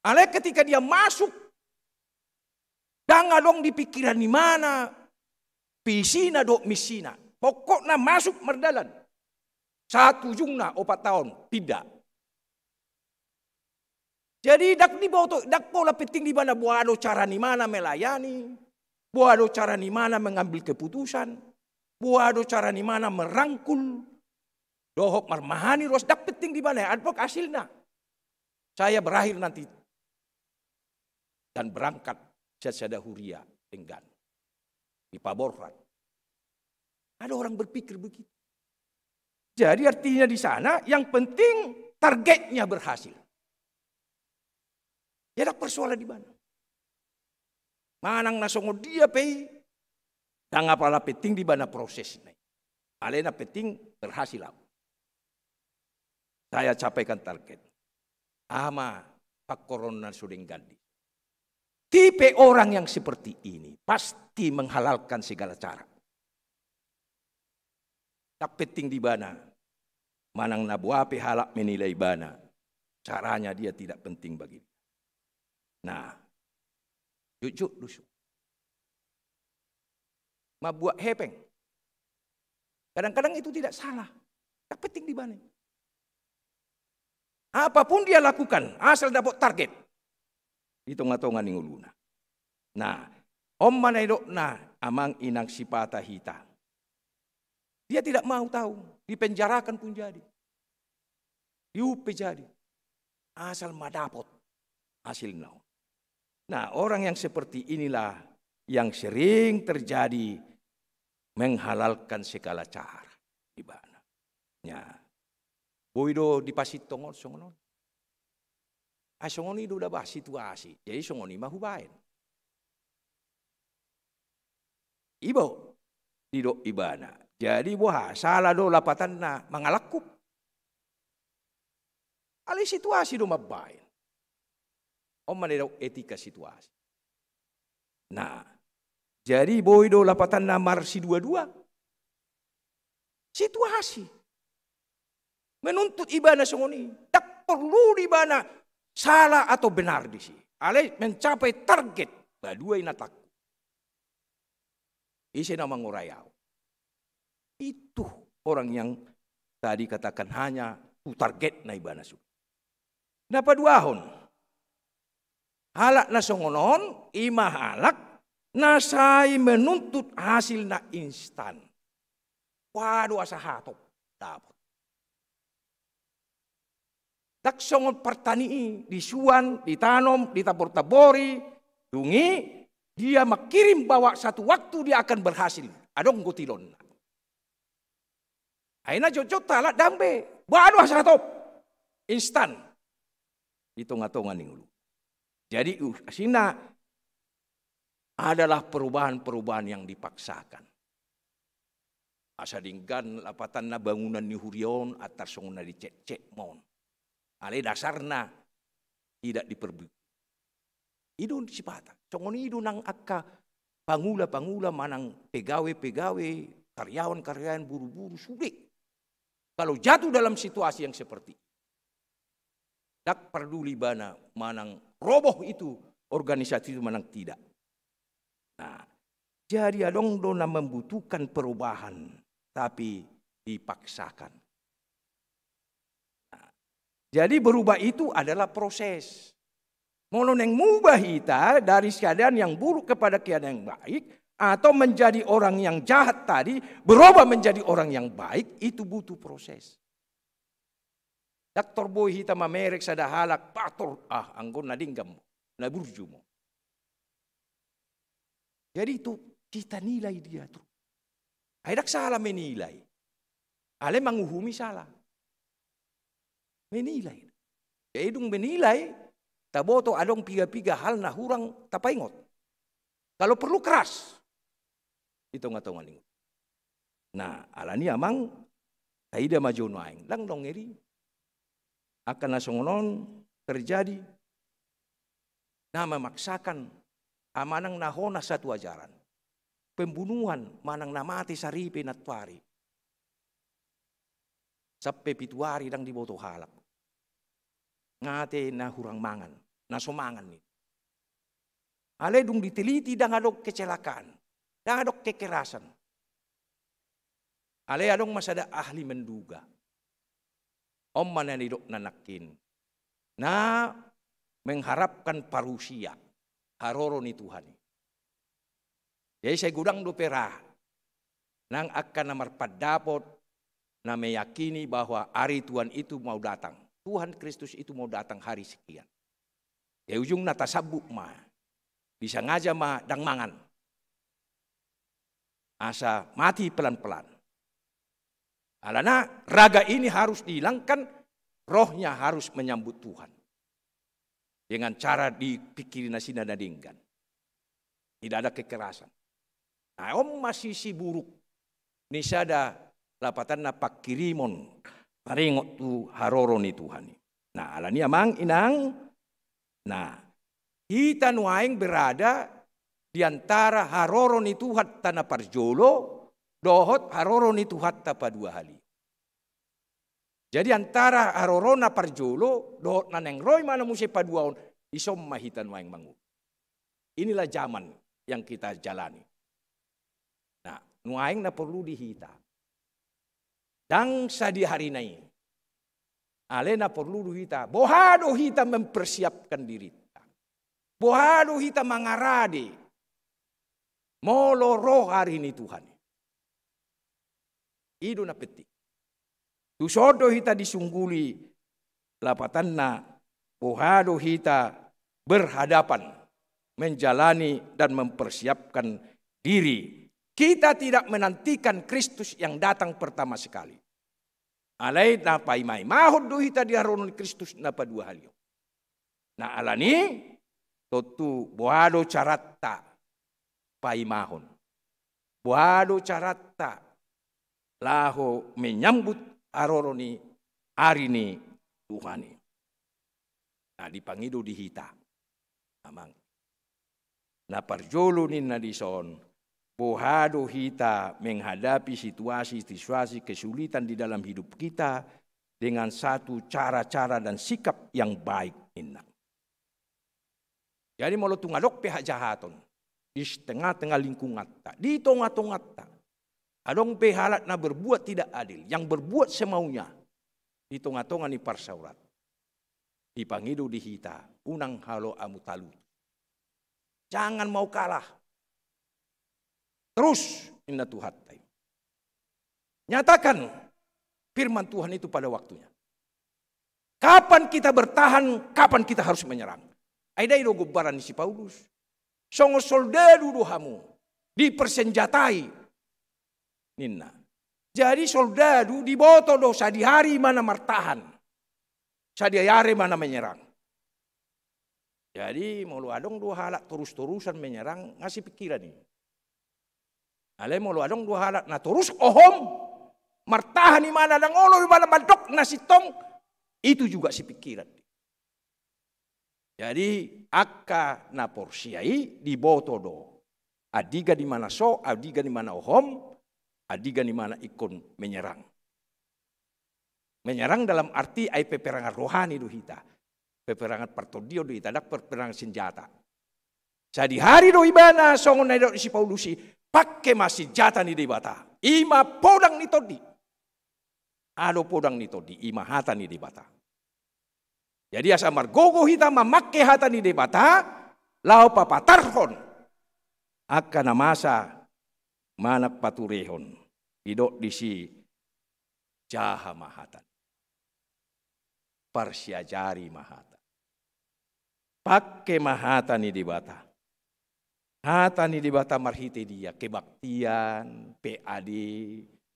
Alai ketika dia masuk, ndang adong di pikiran ni ibana visina dohot misina. Pokokna masuk mardalan. Sahat ujungna opat taon, pinda. Jadi ndang diboto, ndang pola penting di ibana boha do cara ni ibana melayani, boha do cara ni ibana mengambil keputusan, boha do cara ni ibana merangkul, dohot marmahani ruas, ndang penting di ibana, adpok hasilna. Saya berakhir nanti dan berangkat sasada huria denggan. Dipaborhat. Ada orang berpikir begitu. Jadi artinya di sana yang penting targetnya berhasil. Jadi persoalan di ibana. Manang na songon dia pe i, ndang apala penting di ibana prosesna. Alai na penting berhasil au. Saya capaikan target. Aha ma pangkorhon na so denggan di. Tipe orang yang seperti ini pasti menghalalkan segala cara. Ndang penting di ibana. Manang na boha pe halak menilai ibana, caranya dia tidak penting bagi dia. Nah, jujur dusun. Mambuat hepeng. Kadang-kadang itu tidak salah. Ndang penting di ibana. Apapun dia lakukan, asal dapot target di tonga-tonga ni ngoluna. Nah, on ma na nidokna amang inang sipata hita. Dia tidak mau tahu, dipenjarakan pun jadi. Dihukum pe jadi. Asal ma dapot hasilna. Nah, orang yang seperti inilah yang sering terjadi menghalalkan segala cara di ibana. Ya. Boi do dipasintong on songon on. Ai songon i do da bah situasi. Jadi songon i ma hubaen. Ibo, didok ibana. Jadi boha, sala do lapatanna mangalangkup. Alai situasi do mambaen. On ma na didok etika situasi. Nah, jadi boi do lapatanna marsidua-dua. Situasi menuntut ibana songon i. Ndang porlu di ibana sala atau benar di si. Alai mencapai target, ba dua i na tangku. Ise na mangorai au. Itu orang yang tadi katakan hanya tu targetna ibana sude. Na paduahon, halak na songon on, i ma halak na sai menuntut hasil na instan. Boha do asa hatop. dapot. Ndang songon partani i, disuan, ditanom, ditabor-tabori, dung i dia mangkirim bahwa satu waktu dia akan berhasil. Adong gotilonna. Akhirna jotjot halak ndang be, ba do asa hatop. Instan. Di tonga-tonga ni ngolu. Jadi, uh, asina adalah perubahan-perubahan yang dipaksakan. Asa denggan lapatanna bangunan ni huria on, antar songon na dicekcek ma on. Alai dasarna tidak diperbaiki. I do sipata. Songon i do nang angka pangula-pangula manang pegawe-pegawe, karyawan-karyawan, buru-buru, sude. Kalau jatuh dalam situasi yang seperti itu, ndang parduli ibana manang roboh itu organisasi itu manang tidak. Nah, jadi adong do na membutuhkan perubahan, tapi dipaksakan. Nah, jadi berubah itu adalah proses. Molo naeng mubah hita dari keadaan yang buruk kepada keadaan yang baik, atau menjadi orang yang jahat tadi berubah menjadi orang yang baik, itu butuh proses. Ndang tor boi hita mamereng sada halak, pator, ah, anggo na denggan mo, na burju mo. Jadi itu kita nilai dia tuh. Ai ndang salah menilai. Alai manguhumi salah. Menilai. Jadi dung menilai, taboto adong piga-piga hal na hurang tapaingot. Kalau perlu keras. Di tonga-tonga ni. Nah, alani amang, taida ma jo nuaeng. Ndang dong eri. Angka na songon on terjadi. Na memaksakan, manang na hona satu ajaran. Pembunuhan, manang na mate saripe nantuari. Sampe pitu ari ndang diboto halak. Nga ate na hurang mangan, na so mangan ni. Alai dung diteliti ndang adong kecelakaan, ndang adong kekerasan. Alai adong ma sada ahli menduga. On ma na nidokna nangkin. Na mengharapkan parusia, haroro ni Tuhan i. Jadi sai godang dope ra nang angka na marpandapot na meyakini bahwa hari Tuhan itu mau datang. Tuhan Kristus itu mau datang hari sekian. Jadi ujungna tasambut ma. Disangaja ma ndang mangan. Asa mati pelan-pelan. Alana raga ini harus dihilangkan, rohnya harus menyambut Tuhan. Dengan cara dipikiri nasida na denggan. Tidak ada kekerasan. Nah, on ma sisi buruk ni sada lapatanna pangkirimon taringot tu haroro ni Tuhan i. Nah, alani amang inang, nah, hita nuaeng berada di antara haroro ni Tuhanta na parjolo dohot haroro ni Tuhanta paduahali. Jadi antara harorona parjolo dohot na naeng ro ibana muse paduahon, dison ma hita nuaeng mangolu. Inilah zaman yang kita jalani. Nah, nuaeng na porlu di hita. Ndang sadia ari na i. Alai na porlu do hita. Boha do hita mempersiapkan dirinta. Boha do hita mangarade. Molo ro ari ni Tuhan. I do na penting. Tuson do hita disungguli lapatanna boha do hita berhadapan, menjalani dan mempersiapkan diri. Kita tidak menantikan Kristus yang datang pertama sekali. Alai na paimaimahon do hita di haroro ni Kristus na paduahali on. Nah, alani tontu boha do caranta paimahon. Boha do caranta laho menyambut haroro ni ari ni Tuhan i. Nah, dipangido di hita. Amang. Na parjolo ninna dison, boha do hita menghadapi situasi-situasi kesulitan di dalam hidup kita dengan satu cara-cara dan sikap yang baik ninna. Jadi molo tung adong pe hajahaton di tengah-tengah lingkunganta, di tonga-tonganta, adong pe halak na berbuat tidak adil, yang berbuat semaunya di tonga-tonga ni parsaoranta. Dipangido di hita, unang halo hamu talutu. Jangan mau kalah. Terus, ninna Tuhanta i. Nyatakan, firman Tuhan itu pada waktunya. Kapan kita bertahan, kapan kita harus menyerang. Ai ndai do gombaran ni si Paulus. Songon soldadu do hamu, dipersenjatai, ninna. Jadi soldadu diboto do sadihari ma na martahan, sadihari ma na menyerang. Jadi molo adong do halak torus-torusan menyerang, nga sipingkiran i. Alai molo adong do halak na torus ohom, martahan i ma na ndang olo i ma na mandok na sintong, itu juga sipingkiran. Jadi angka na porsea i diboto do andigan i ma na so, andigan i ma na ohom, andigan i ma na ingkon menyerang. Menyerang dalam arti ai peperangan rohani do hita. Peperangan partondion do hita, ndang peperangan senjata. Sadihari do ibana songon na nidok ni si Paulus i, pangke ma senjata ni Debata. I ma podang ni tondi. Aha do podang ni tondi? I ma hata ni Debata. Jadi asa margogo hita mamangke hata ni Debata, laho papatarhon angka na masa manang paturehon. Didok disi, jaha ma hata, parsiajari ma hata, pangke ma hata ni Debata. Hata ni Debata marhite dia? Kebaktian, P A D,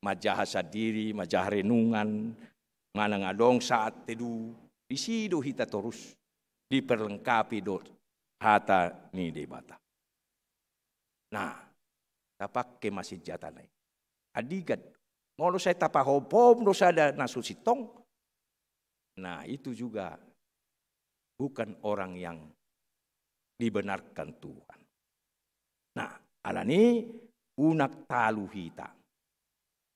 manjaha sandiri, manjaha renungan, manang adong saat teduh, disi do hita torus diperlengkapi dohot hata ni Debata. Nah, tapangke ma senjatana i. Andigan. Molo sai tapahophom do sada na so sintong, nah, itu juga bukan orang yang dibenarkan Tuhan. Nah, alani unang talu hita.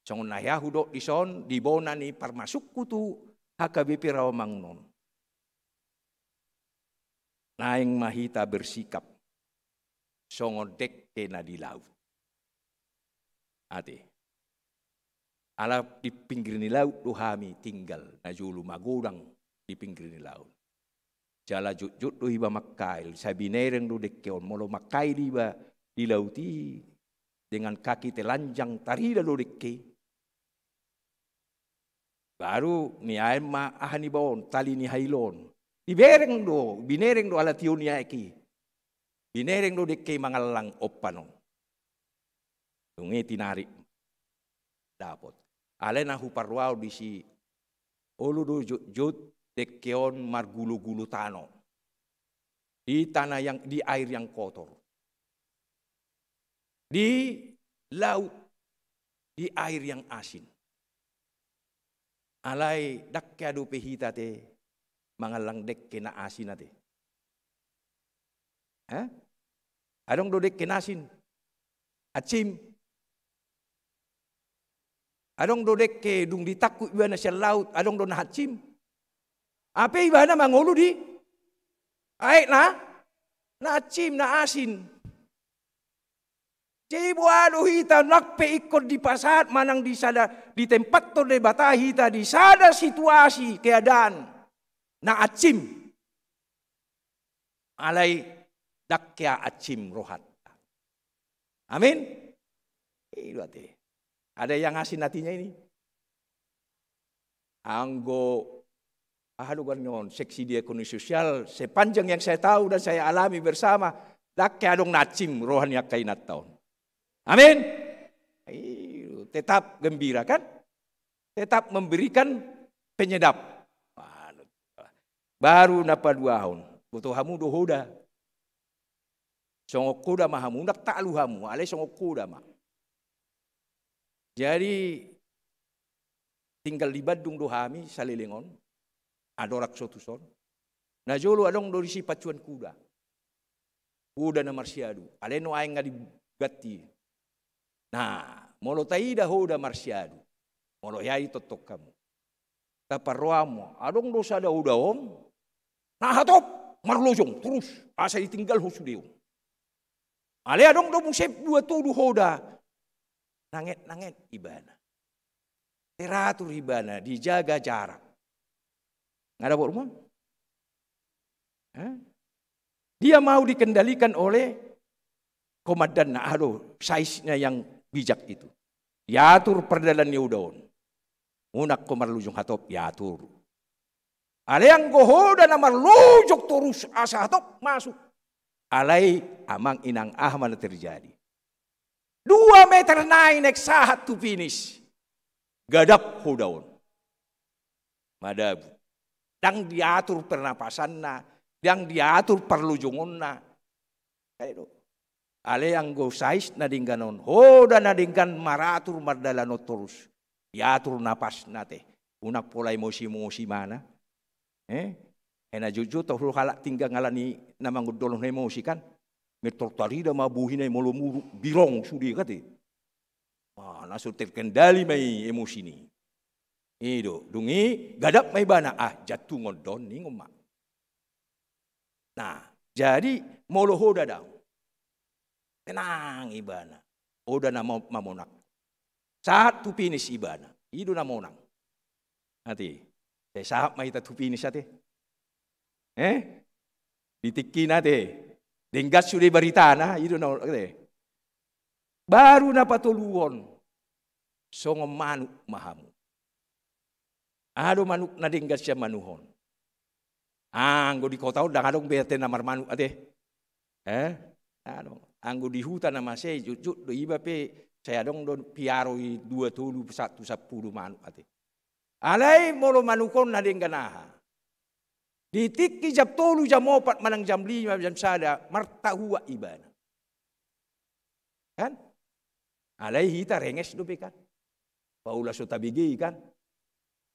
Songon na hea hudok dison, di bona ni parmasukku tu H K B P Rawamangun on, naeng ma hita bersikap songon dengke na di laut. Ate. Ala di pinggir ni laut do hami tinggal, na jolo magodang di pinggir ni laut. Jala jotjot do iba mangkail, sai binereng do dengke on, molo mangkail iba di laut i dengan kaki telanjang, tarida do dengke. Baru niaen ma aha niba on, tali ni hail on. Dibereng do, binereng do ala tio ni aek i. Binereng do dengke mangallang ompan on. Dung i tinarik. Dapot. Alai na huparrohahon disi, olo do jotjot dengke on margulogulo tano. Di tanah yang, di air yang kotor. Di laut, di air yang asin. Alai ndang hea dope hita ate mangallang dengke na asin ate. Hah? Adong do dengke na asin? Ancim. Adong do dengke dung ditangkup ibana sian laut, adong do na ancim? Hape ibana mangolu di aek na, na ancim, na asin. Jadi boha do hita, nang pe ingkon dipasahat manang di sada, ditempathon Debata hita di sada situasi keadaan na ancim, alai ndang hea ancim rohanta. Amin. I do ate. Ada yang asin hatinya ini. Anggo aha do goarna on, seksi di ekonomi sosial, sepanjang yang saya tahu dan saya alami bersama, ndang hea adong na ancim roha ni angka inanta on. Amin. Iyo, tetap gembira kan? Tetap memberikan penyedap. Baru na paduahon, boto hamu do hoda. Songon hoda ma hamu, ndang talu hamu, alai songon hoda ma. Jadi tinggal di Bandung do hami saleleng on, Adorak so tuson. Na jolo adong do disi pacuan kuda. Hoda na marsiadu, alai nuaeng nga diganti. Nah, molo taida hoda marsiadu, molo hea i tongtong hamu, taparrohahon ma, adong do sada hoda on na hatop marlojong torus, asa ditinggalhon sude on. Alai adong do muse dua tolu hoda, nanget-nanget ibana, teratur ibana, dijaga jarak. Nga dapot rumah? Hah? Dia mau dikendalikan oleh komandanna, aha do, saizna yang bijak itu. Diatur pardalan ni hoda on. Unang ho marlojong hatop, diatur. Alai anggo ho da na marlojong torus asa hatop masuk, alai amang inang, aha ma na terjadi? Dua meter nai naeng sahat tu finish. Gadap ho da on. Madabu. Ndang diatur pernapasanna, ndang diatur parlojongonna. Ai do. Alai anggo sais na denggan on, ho da na denggan maratur mardalan on torus. Diatur napasna ate. Unang pola emosi-emosi mana. Eh? Ena jotjot tahu halak tinggang alani na mangondolhon emosi kan. Metor tarida ma bohina i molo muruk birong sude kate. Wah, na so terkendali ma i emosina i. I do, dung i gadap ma ibana, ah, jantungon do on, ningon ma. Nah, jadi molo ho da dao. Tenang ibana. Ho da na mo-, mamonang. Sahat tu finish ibana. I do na monang. Ate. Sai sahat ma hita tu finish ate. Eh? Di tingkina ate. Denggan sude baritana, i do na monang ate. Baru na patoluhon. Songon manuk ma hamu. Aha do manuk na denggan sian manuhon? Anggo di kota on ndang adong be ate na marmanuk ate. Eh? Ndang adong. Anggo di huta na mansai jotjot do, iba pe sai adong do piaro i dua tolu sahat tu sampulu manuk ate. Alai molo manuk on na denggan aha? Di tingki jam tolu, jam opat, manang jam lima, jam sada, martahuak ibana. Kan? Alai hita renges dope kan? Paula so tabege i kan?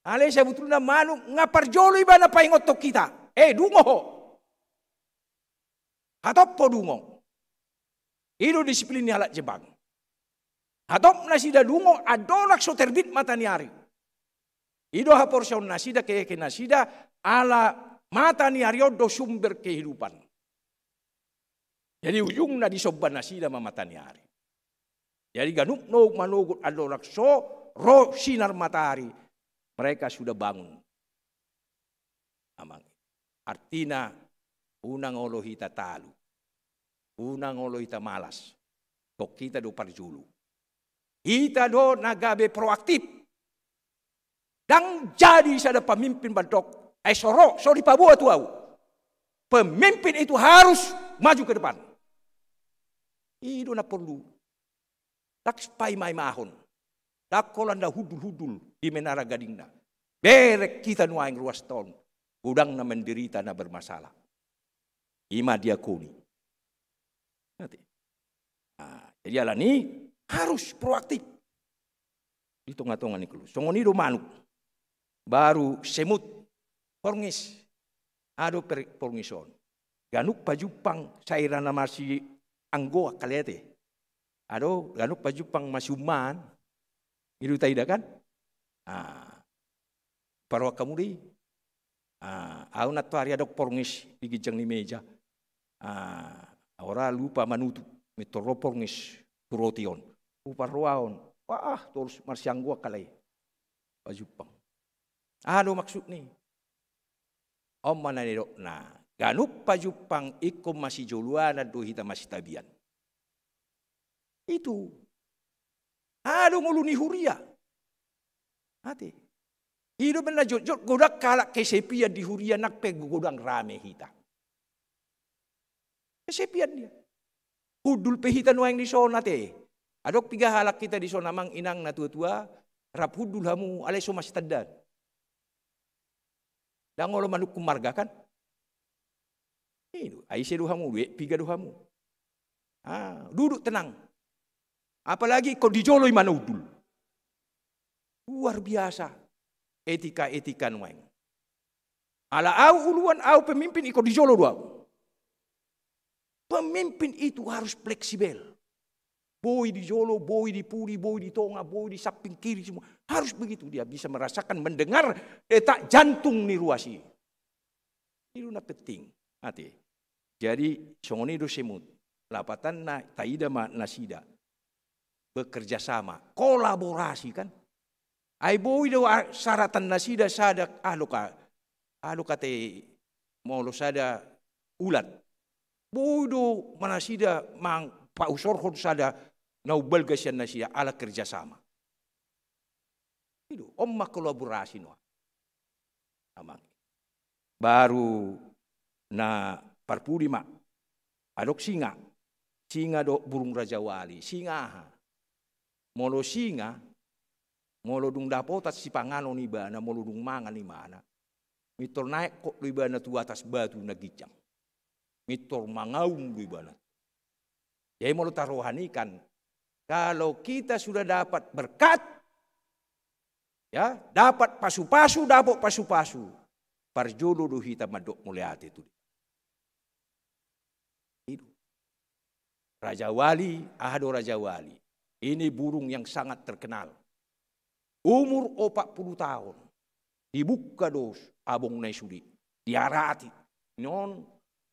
Alai sabutulna manuk nga parjolo ibana paingothon hita. Eh, dungo ho. Hatop ho dungo. I do disiplin ni halak Jepang. Hatop nasida dungo andorang so terbit mata ni ari. I do haporseaon nasida, kekekeon nasida, ala mata ni ari on do sumber kehidupan. Jadi ujungna disomba nasida ma mata ni ari. Jadi ganup nohuk manogot andorang so ro sinar matahari, mereka sudah bangun. Amang. Artina, unang olo hita talu. Unang olo hita malas. Tong hita do parjolo. Hita do na gabe proaktif. Ndang jadi sada pemimpin mandok, ai so ro, so dipaboa tu ahu. Pemimpin itu harus maju ke depan. I do na porlu. Ndang paimaimahon. Ndang holan na hundulhundul di menara gadingna. Bereng hita nuaeng ruas ton. Godang na menderita, na bermasalah. I ma diakoni. Ngerti? Nah, jadi alani harus proaktif di tongatonga ni keluarga. Songon i do manuk. Baru semut, porngis. Aha do per-, porngis on? Ganup pajumpang, sai ra na masianggo angka lete. Aha do, ganup pajumpang masiummaan. I do taida kan? Ah. Paroan hamu do i. Ah, ahu nantoari adong porngis di ginjang ni meja. Ah, ora lupa manutup, mintor ro porngis tu roti on. Huparrohahon. Wah, torus marsianggo angka lae. Pajumpang. Aha do maksudna i? On ma na nidokna. Ganup pajumpang ingkon masijoloanan do hita masitabian. Itu. Aha do ngolu ni huria? Ate. I do umbahen na jotjot godang halak kesepian di huria nang pe godang rame hita. Kesepian dia. Hundul pe hita nuaeng dison ate. Adong piga halak hita dison amang inang na tuatua, rap hundul hamu alai so masitandaan. Ndang olo manungkun marga kan? I do, ai ise do hamu, duhut piga do hamu. Ah, duduk tenang. Apalagi ingkon di jolo i manundul. Luar biasa etika-etika nuaeng. Ala ahu uluan, ahu pemimpin, ingkon di jolo do ahu. Pemimpin itu harus fleksibel. Boi di jolo, boi di pudi, boi di tonga, boi di samping kiri, semua. Harus begitu dia bisa merasakan, mendengar detak jantung ni ruas i. I do na penting. Ate. Jadi, songon i do semut. Lapatanna taida ma nasida. Bekerja sama. Kolaborasi kan. Ai boi do a-, saratan nasida sada, ah, loka. Ah, loka te molo sada ulat. Boi do ma nasida mang pausorhon sada na umbalga sian nasida ala kerja sama. I do, on ma kolaborasi nuaeng. Amang. Baru na parpudi ma. Adong singa. Singa dohot burung rajawali. Singa aha? Molo singa, molo dung dapotan sipanganon ibana, molo dung mangan ibana, mintor naekkon do ibana tu atas batu na ginjang. Mintor mangaum do ibana. Jadi molo tarohani kan, kalau kita sudah dapat berkat, ya, dapat pasu-pasu, dapat pasu-pasu, parjolo do hita mandok mauliate tu dia. I do. Rajawali, aha do rajawali? Ini burung yang sangat terkenal. Umur opat pulu taon. Dibuka do habongna i sude. Diarati. Nion,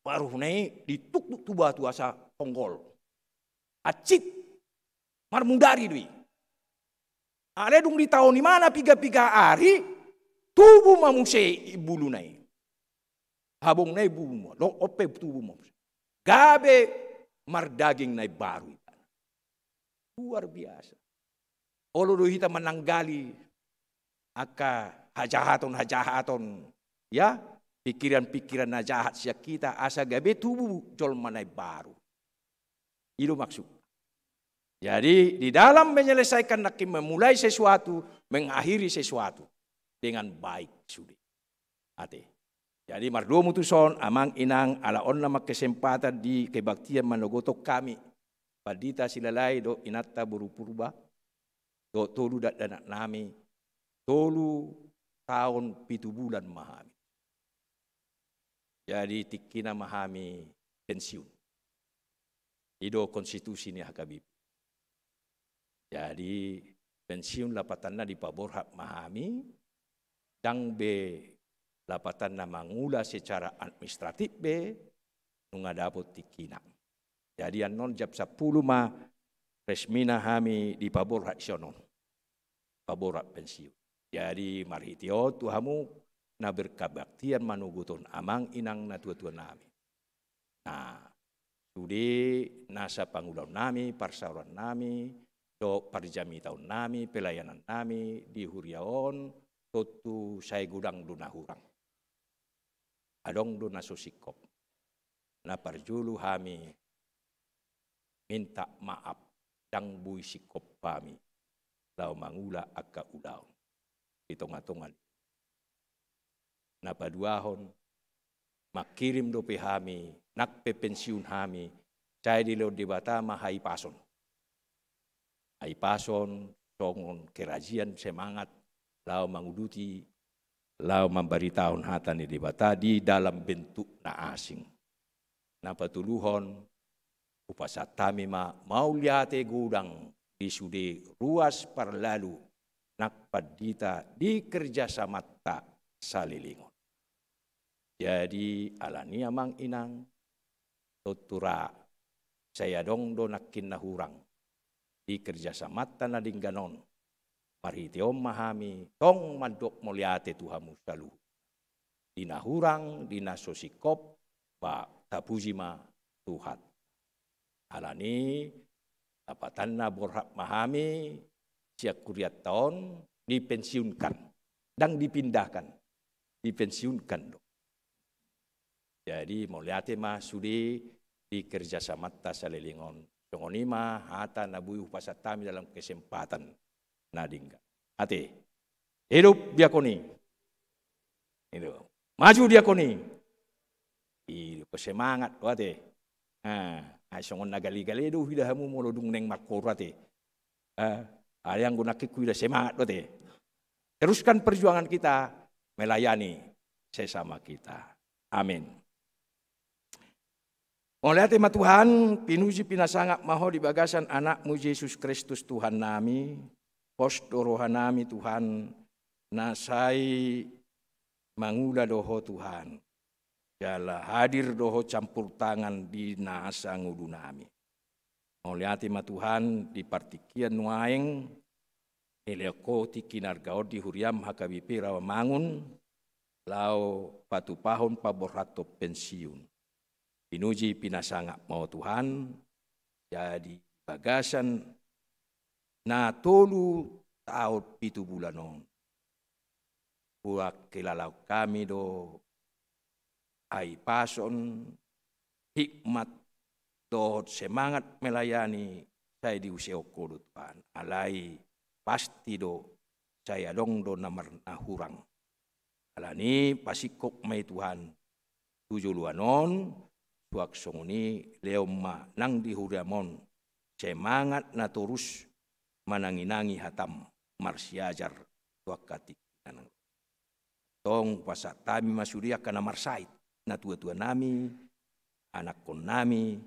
baruhna i dituktuk tu batu asa honggol. Acit. Marmudari do i. Alai dung ditaon ibana piga-piga ari, tubu ma muse i buluna i. Habongna i tubu ma, do on pe tubu ma muse. Gabe mardaging na imbaru ibana. Luar biasa. Olo do hita mananggali angka hajahaton-hajahaton, ya, pikiran-pikiran na jahat sian hita, asa gabe tubu jolma na imbaru. I do maksud. Jadi, di dalam menyelesaikan nangkin, memulai sesuatu, mengakhiri sesuatu dengan baik sude. Ate. Jadi, mardomu tuson, amang inang, ala on nama kesempatan di kebaktian manogothon hami, pandita Silahi dohot inanta boru Purba, dohot tolu dakdanak nami, tolu taon pitu bulan ma hami. Jadi tingkina ma hami pensiun. I do konstitusi ni H K B P. Jadi pensiun lapatanna dipaborhat ma hami, ndang be lapatanna mangula secara administratif be, nunga dapot tingkina. Jadi annon jam sampulu ma resmina hami dipaborhat sian on. Paborhat pensiun. Jadi marhite on tu hamu na berkebaktian manogothon amang inang natua-tua nami. Nah, sude nasa pangulaon nami, parsaoran nami, dohot parjamitaon nami, pelayanan nami di huria on, tontu sai godang do na hurang. Adong do na so singkop. Na parjolo hami minta maaf, ndang boi singkop hami laho mangula angka ulaon di tonga-tonga ni. Na paduahon, mangkirim dope hami, nang pe pensiun hami, sai dilehon Debata ma hahipason. Hahipason, songon kerajinan, semangat, laho manguduti, laho mambaritahon hata ni Debata di dalam bentuk na asing. Na patoluhon, hupasahat hami ma mauliate godang di sude ruas parlalu nang pandita di kerjasamanta saleleng on. Jadi, alani amang inang, tontu ra, sai adong do nangkin na hurang di kerjasamanta na denggan on. Marhite on ma hami tong mandok mauliate tu hamu saluhut. Di na hurang, di na so singkop, ba, tapuji ma Tuhan. Alani, lapatanna borhat ma hami sian hurianta on, dipensiunkan. Ndang dipindahkan. Dipensiunkan do. Jadi, mauliate ma sude di kerjasamanta saleleng on. Songon i ma hata na boi hupasahat hami dalam kesempatan na denggan. Ate. Hidup diakoni. Hidup. Maju diakoni. Hidup, semangat do ate. Nah, ai songon na gale-gale do huida hamu molo dung naeng markoru ate. Eh, ai anggo nangkin huida semangat do ate. Teruskan perjuangan kita melayani sesama kita. Amin. Mauliate ma Tuhan, pinuji pinasangap ma Ho di bagasan Anakmu Jesus Kristus Tuhan nami, pos do roha nami Tuhan, na sai mangula do Ho Tuhan, jala hadir do Ho campur tangan di nasa ngolu nami. Mauliate ma Tuhan di partingkian nuaeng, nilehon Ho tingki na arga on di huriam H K B P Rawamangun, laho patupahon paborhathon pensiun. Pinuji pinasangap ma Ho Tuhan, jadi bagasan na tolu taon pitu bulan on, Huangkilalaon hami do hahipason, hikmat, dohot semangat melayani sai diusehon Ho do Tuhan. Alai pasti do sai adong do na mar-, na hurang. Alani i pasingkop ma i Tuhan tu joloan on, suang songon i lehon ma nang di huriaM on semangat na torus mananginangi hataM, marsiajar tu angka tingki na naeng ro. Antong pasahat hami ma sude angka na marsahit, natuatuanami, anakkonnami,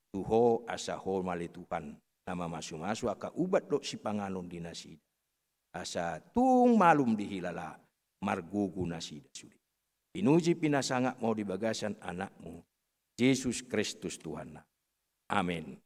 tu Ho asa Ho ma ale Tuhan na mamasumasu angka ubat dohot sipanganon di nasida. Asa tung malum dihilala margogo nasida sude. Pinuji pinasangap ma Ho di bagasan AnakMu, Jesus Kristus Tuhanna. Amen.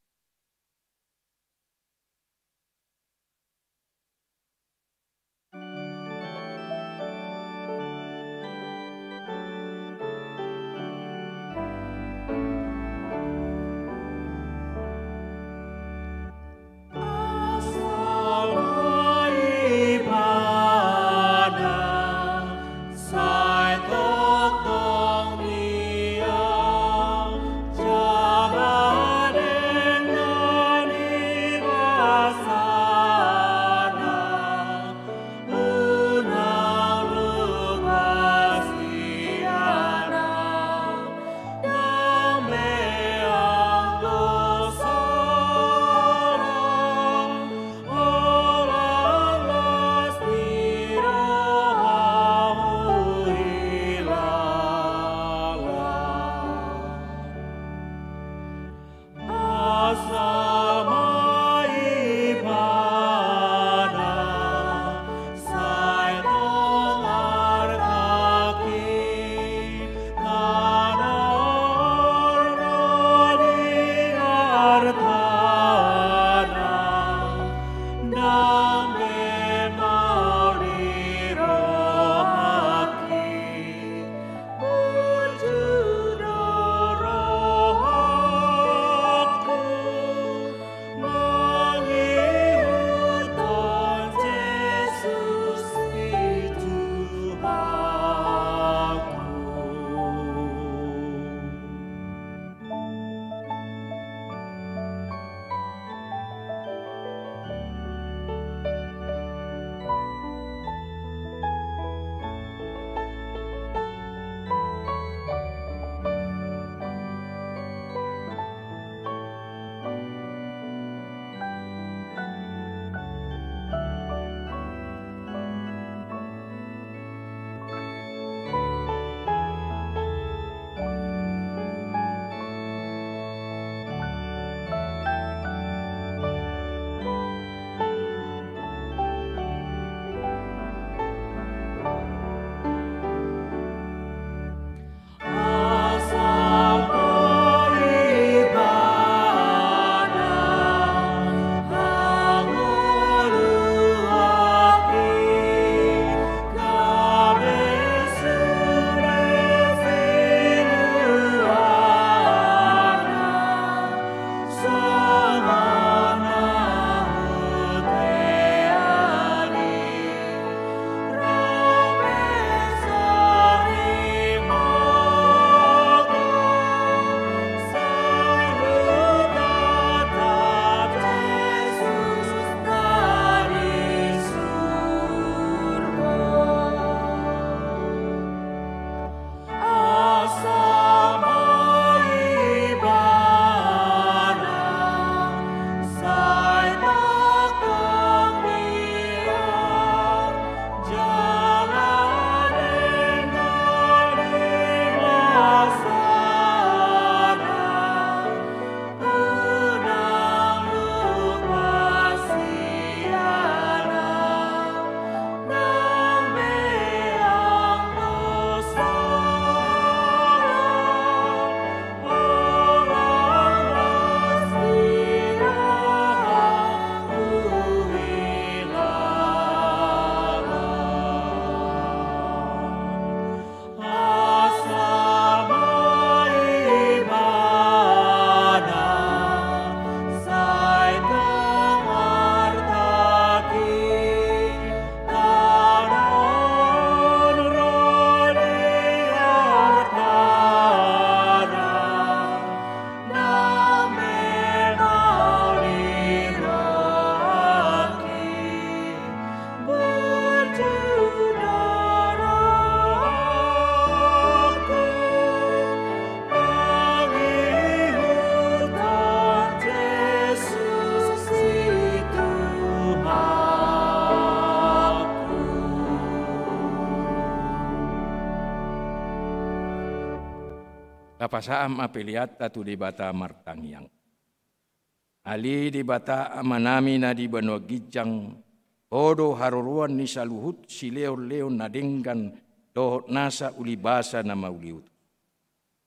Tapasahat ma peleanta tu Debata martangiang. Ale Debata Amanami na di banua ginjang, Ho do haroroan ni saluhut silehonlehon na denggan dohot nasa ulibasa na mauliutus.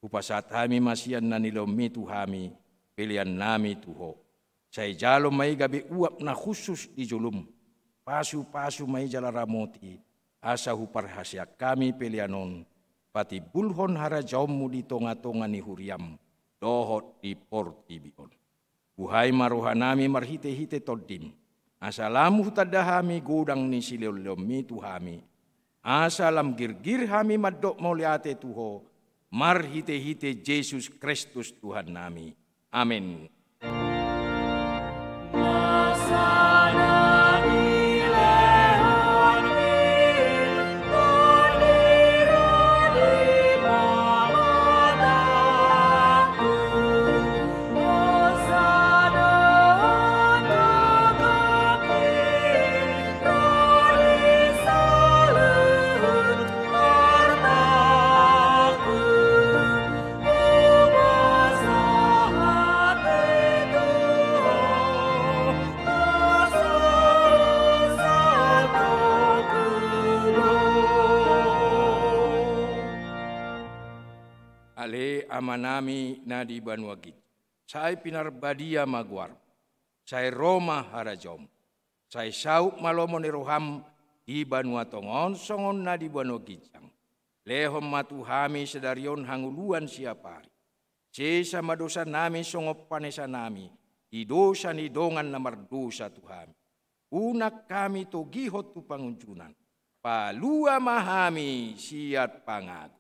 Hupasahat hami ma sian na nilehonMi tu hami, peleannami tu Ho. Sai jalo ma i gabe uap na hushus di joloM. Pasupasu ma i jala ramoti, asa huparhaseang hami pelean on patimbulhon harajaonMu di tongatonga ni huriaM dohot di portibi on. Buhai ma rohanami marhitehite TondiM, asa lam hutanda hami godang ni silehonlehonMi tu hami, asa lam girgir hami mandok mauliate tu Ho, marhitehite Jesus Kristus Tuhannami. Amen. Ale Amanami na di banua ginjang, sai pinarbadia ma goarMu, sai ro ma harajaonMu, sai saut ma lomo ni rohaM di banua tonga on songon na di banua ginjang. Lehon ma tu hami sadari on hangoluan siapari. Sesa ma dosanami songon panesanami di dosa ni dongan na mardosa tu hami. Unang hami togihon tu pangunjunan. Palua ma hami sian pangago.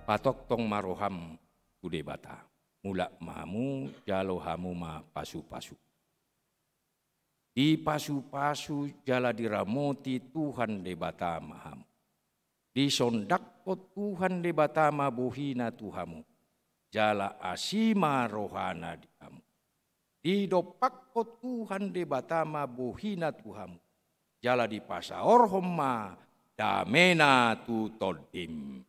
Patongtong ma roham tu Debata. Mulak ma hamu, jalo hamu ma pasupasu. Dipasupasu jala diramoti Tuhan Debata ma hamu. Disondanghon Tuhan Debata ma bohina tu hamu, jala asi ma rohana di hamu. Didompakhon Tuhan Debata ma bohina tu hamu, jala dipasaorhon ma damena tu tondim.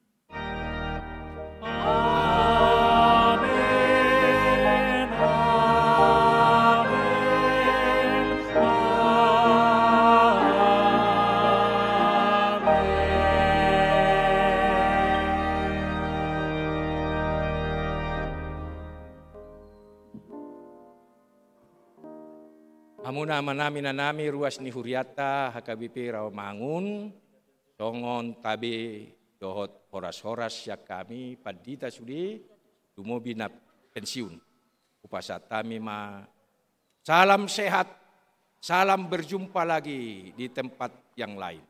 Amen, amen, amen. Hamuna amanami, inanami, ruas ni hurianta H K B P Rawamangun, songon tabe dohot horas-horas sian hami pandita sude, lumobi na pensiun. Hupasahat hami ma salam sehat, salam berjumpa lagi di tempat yang lain.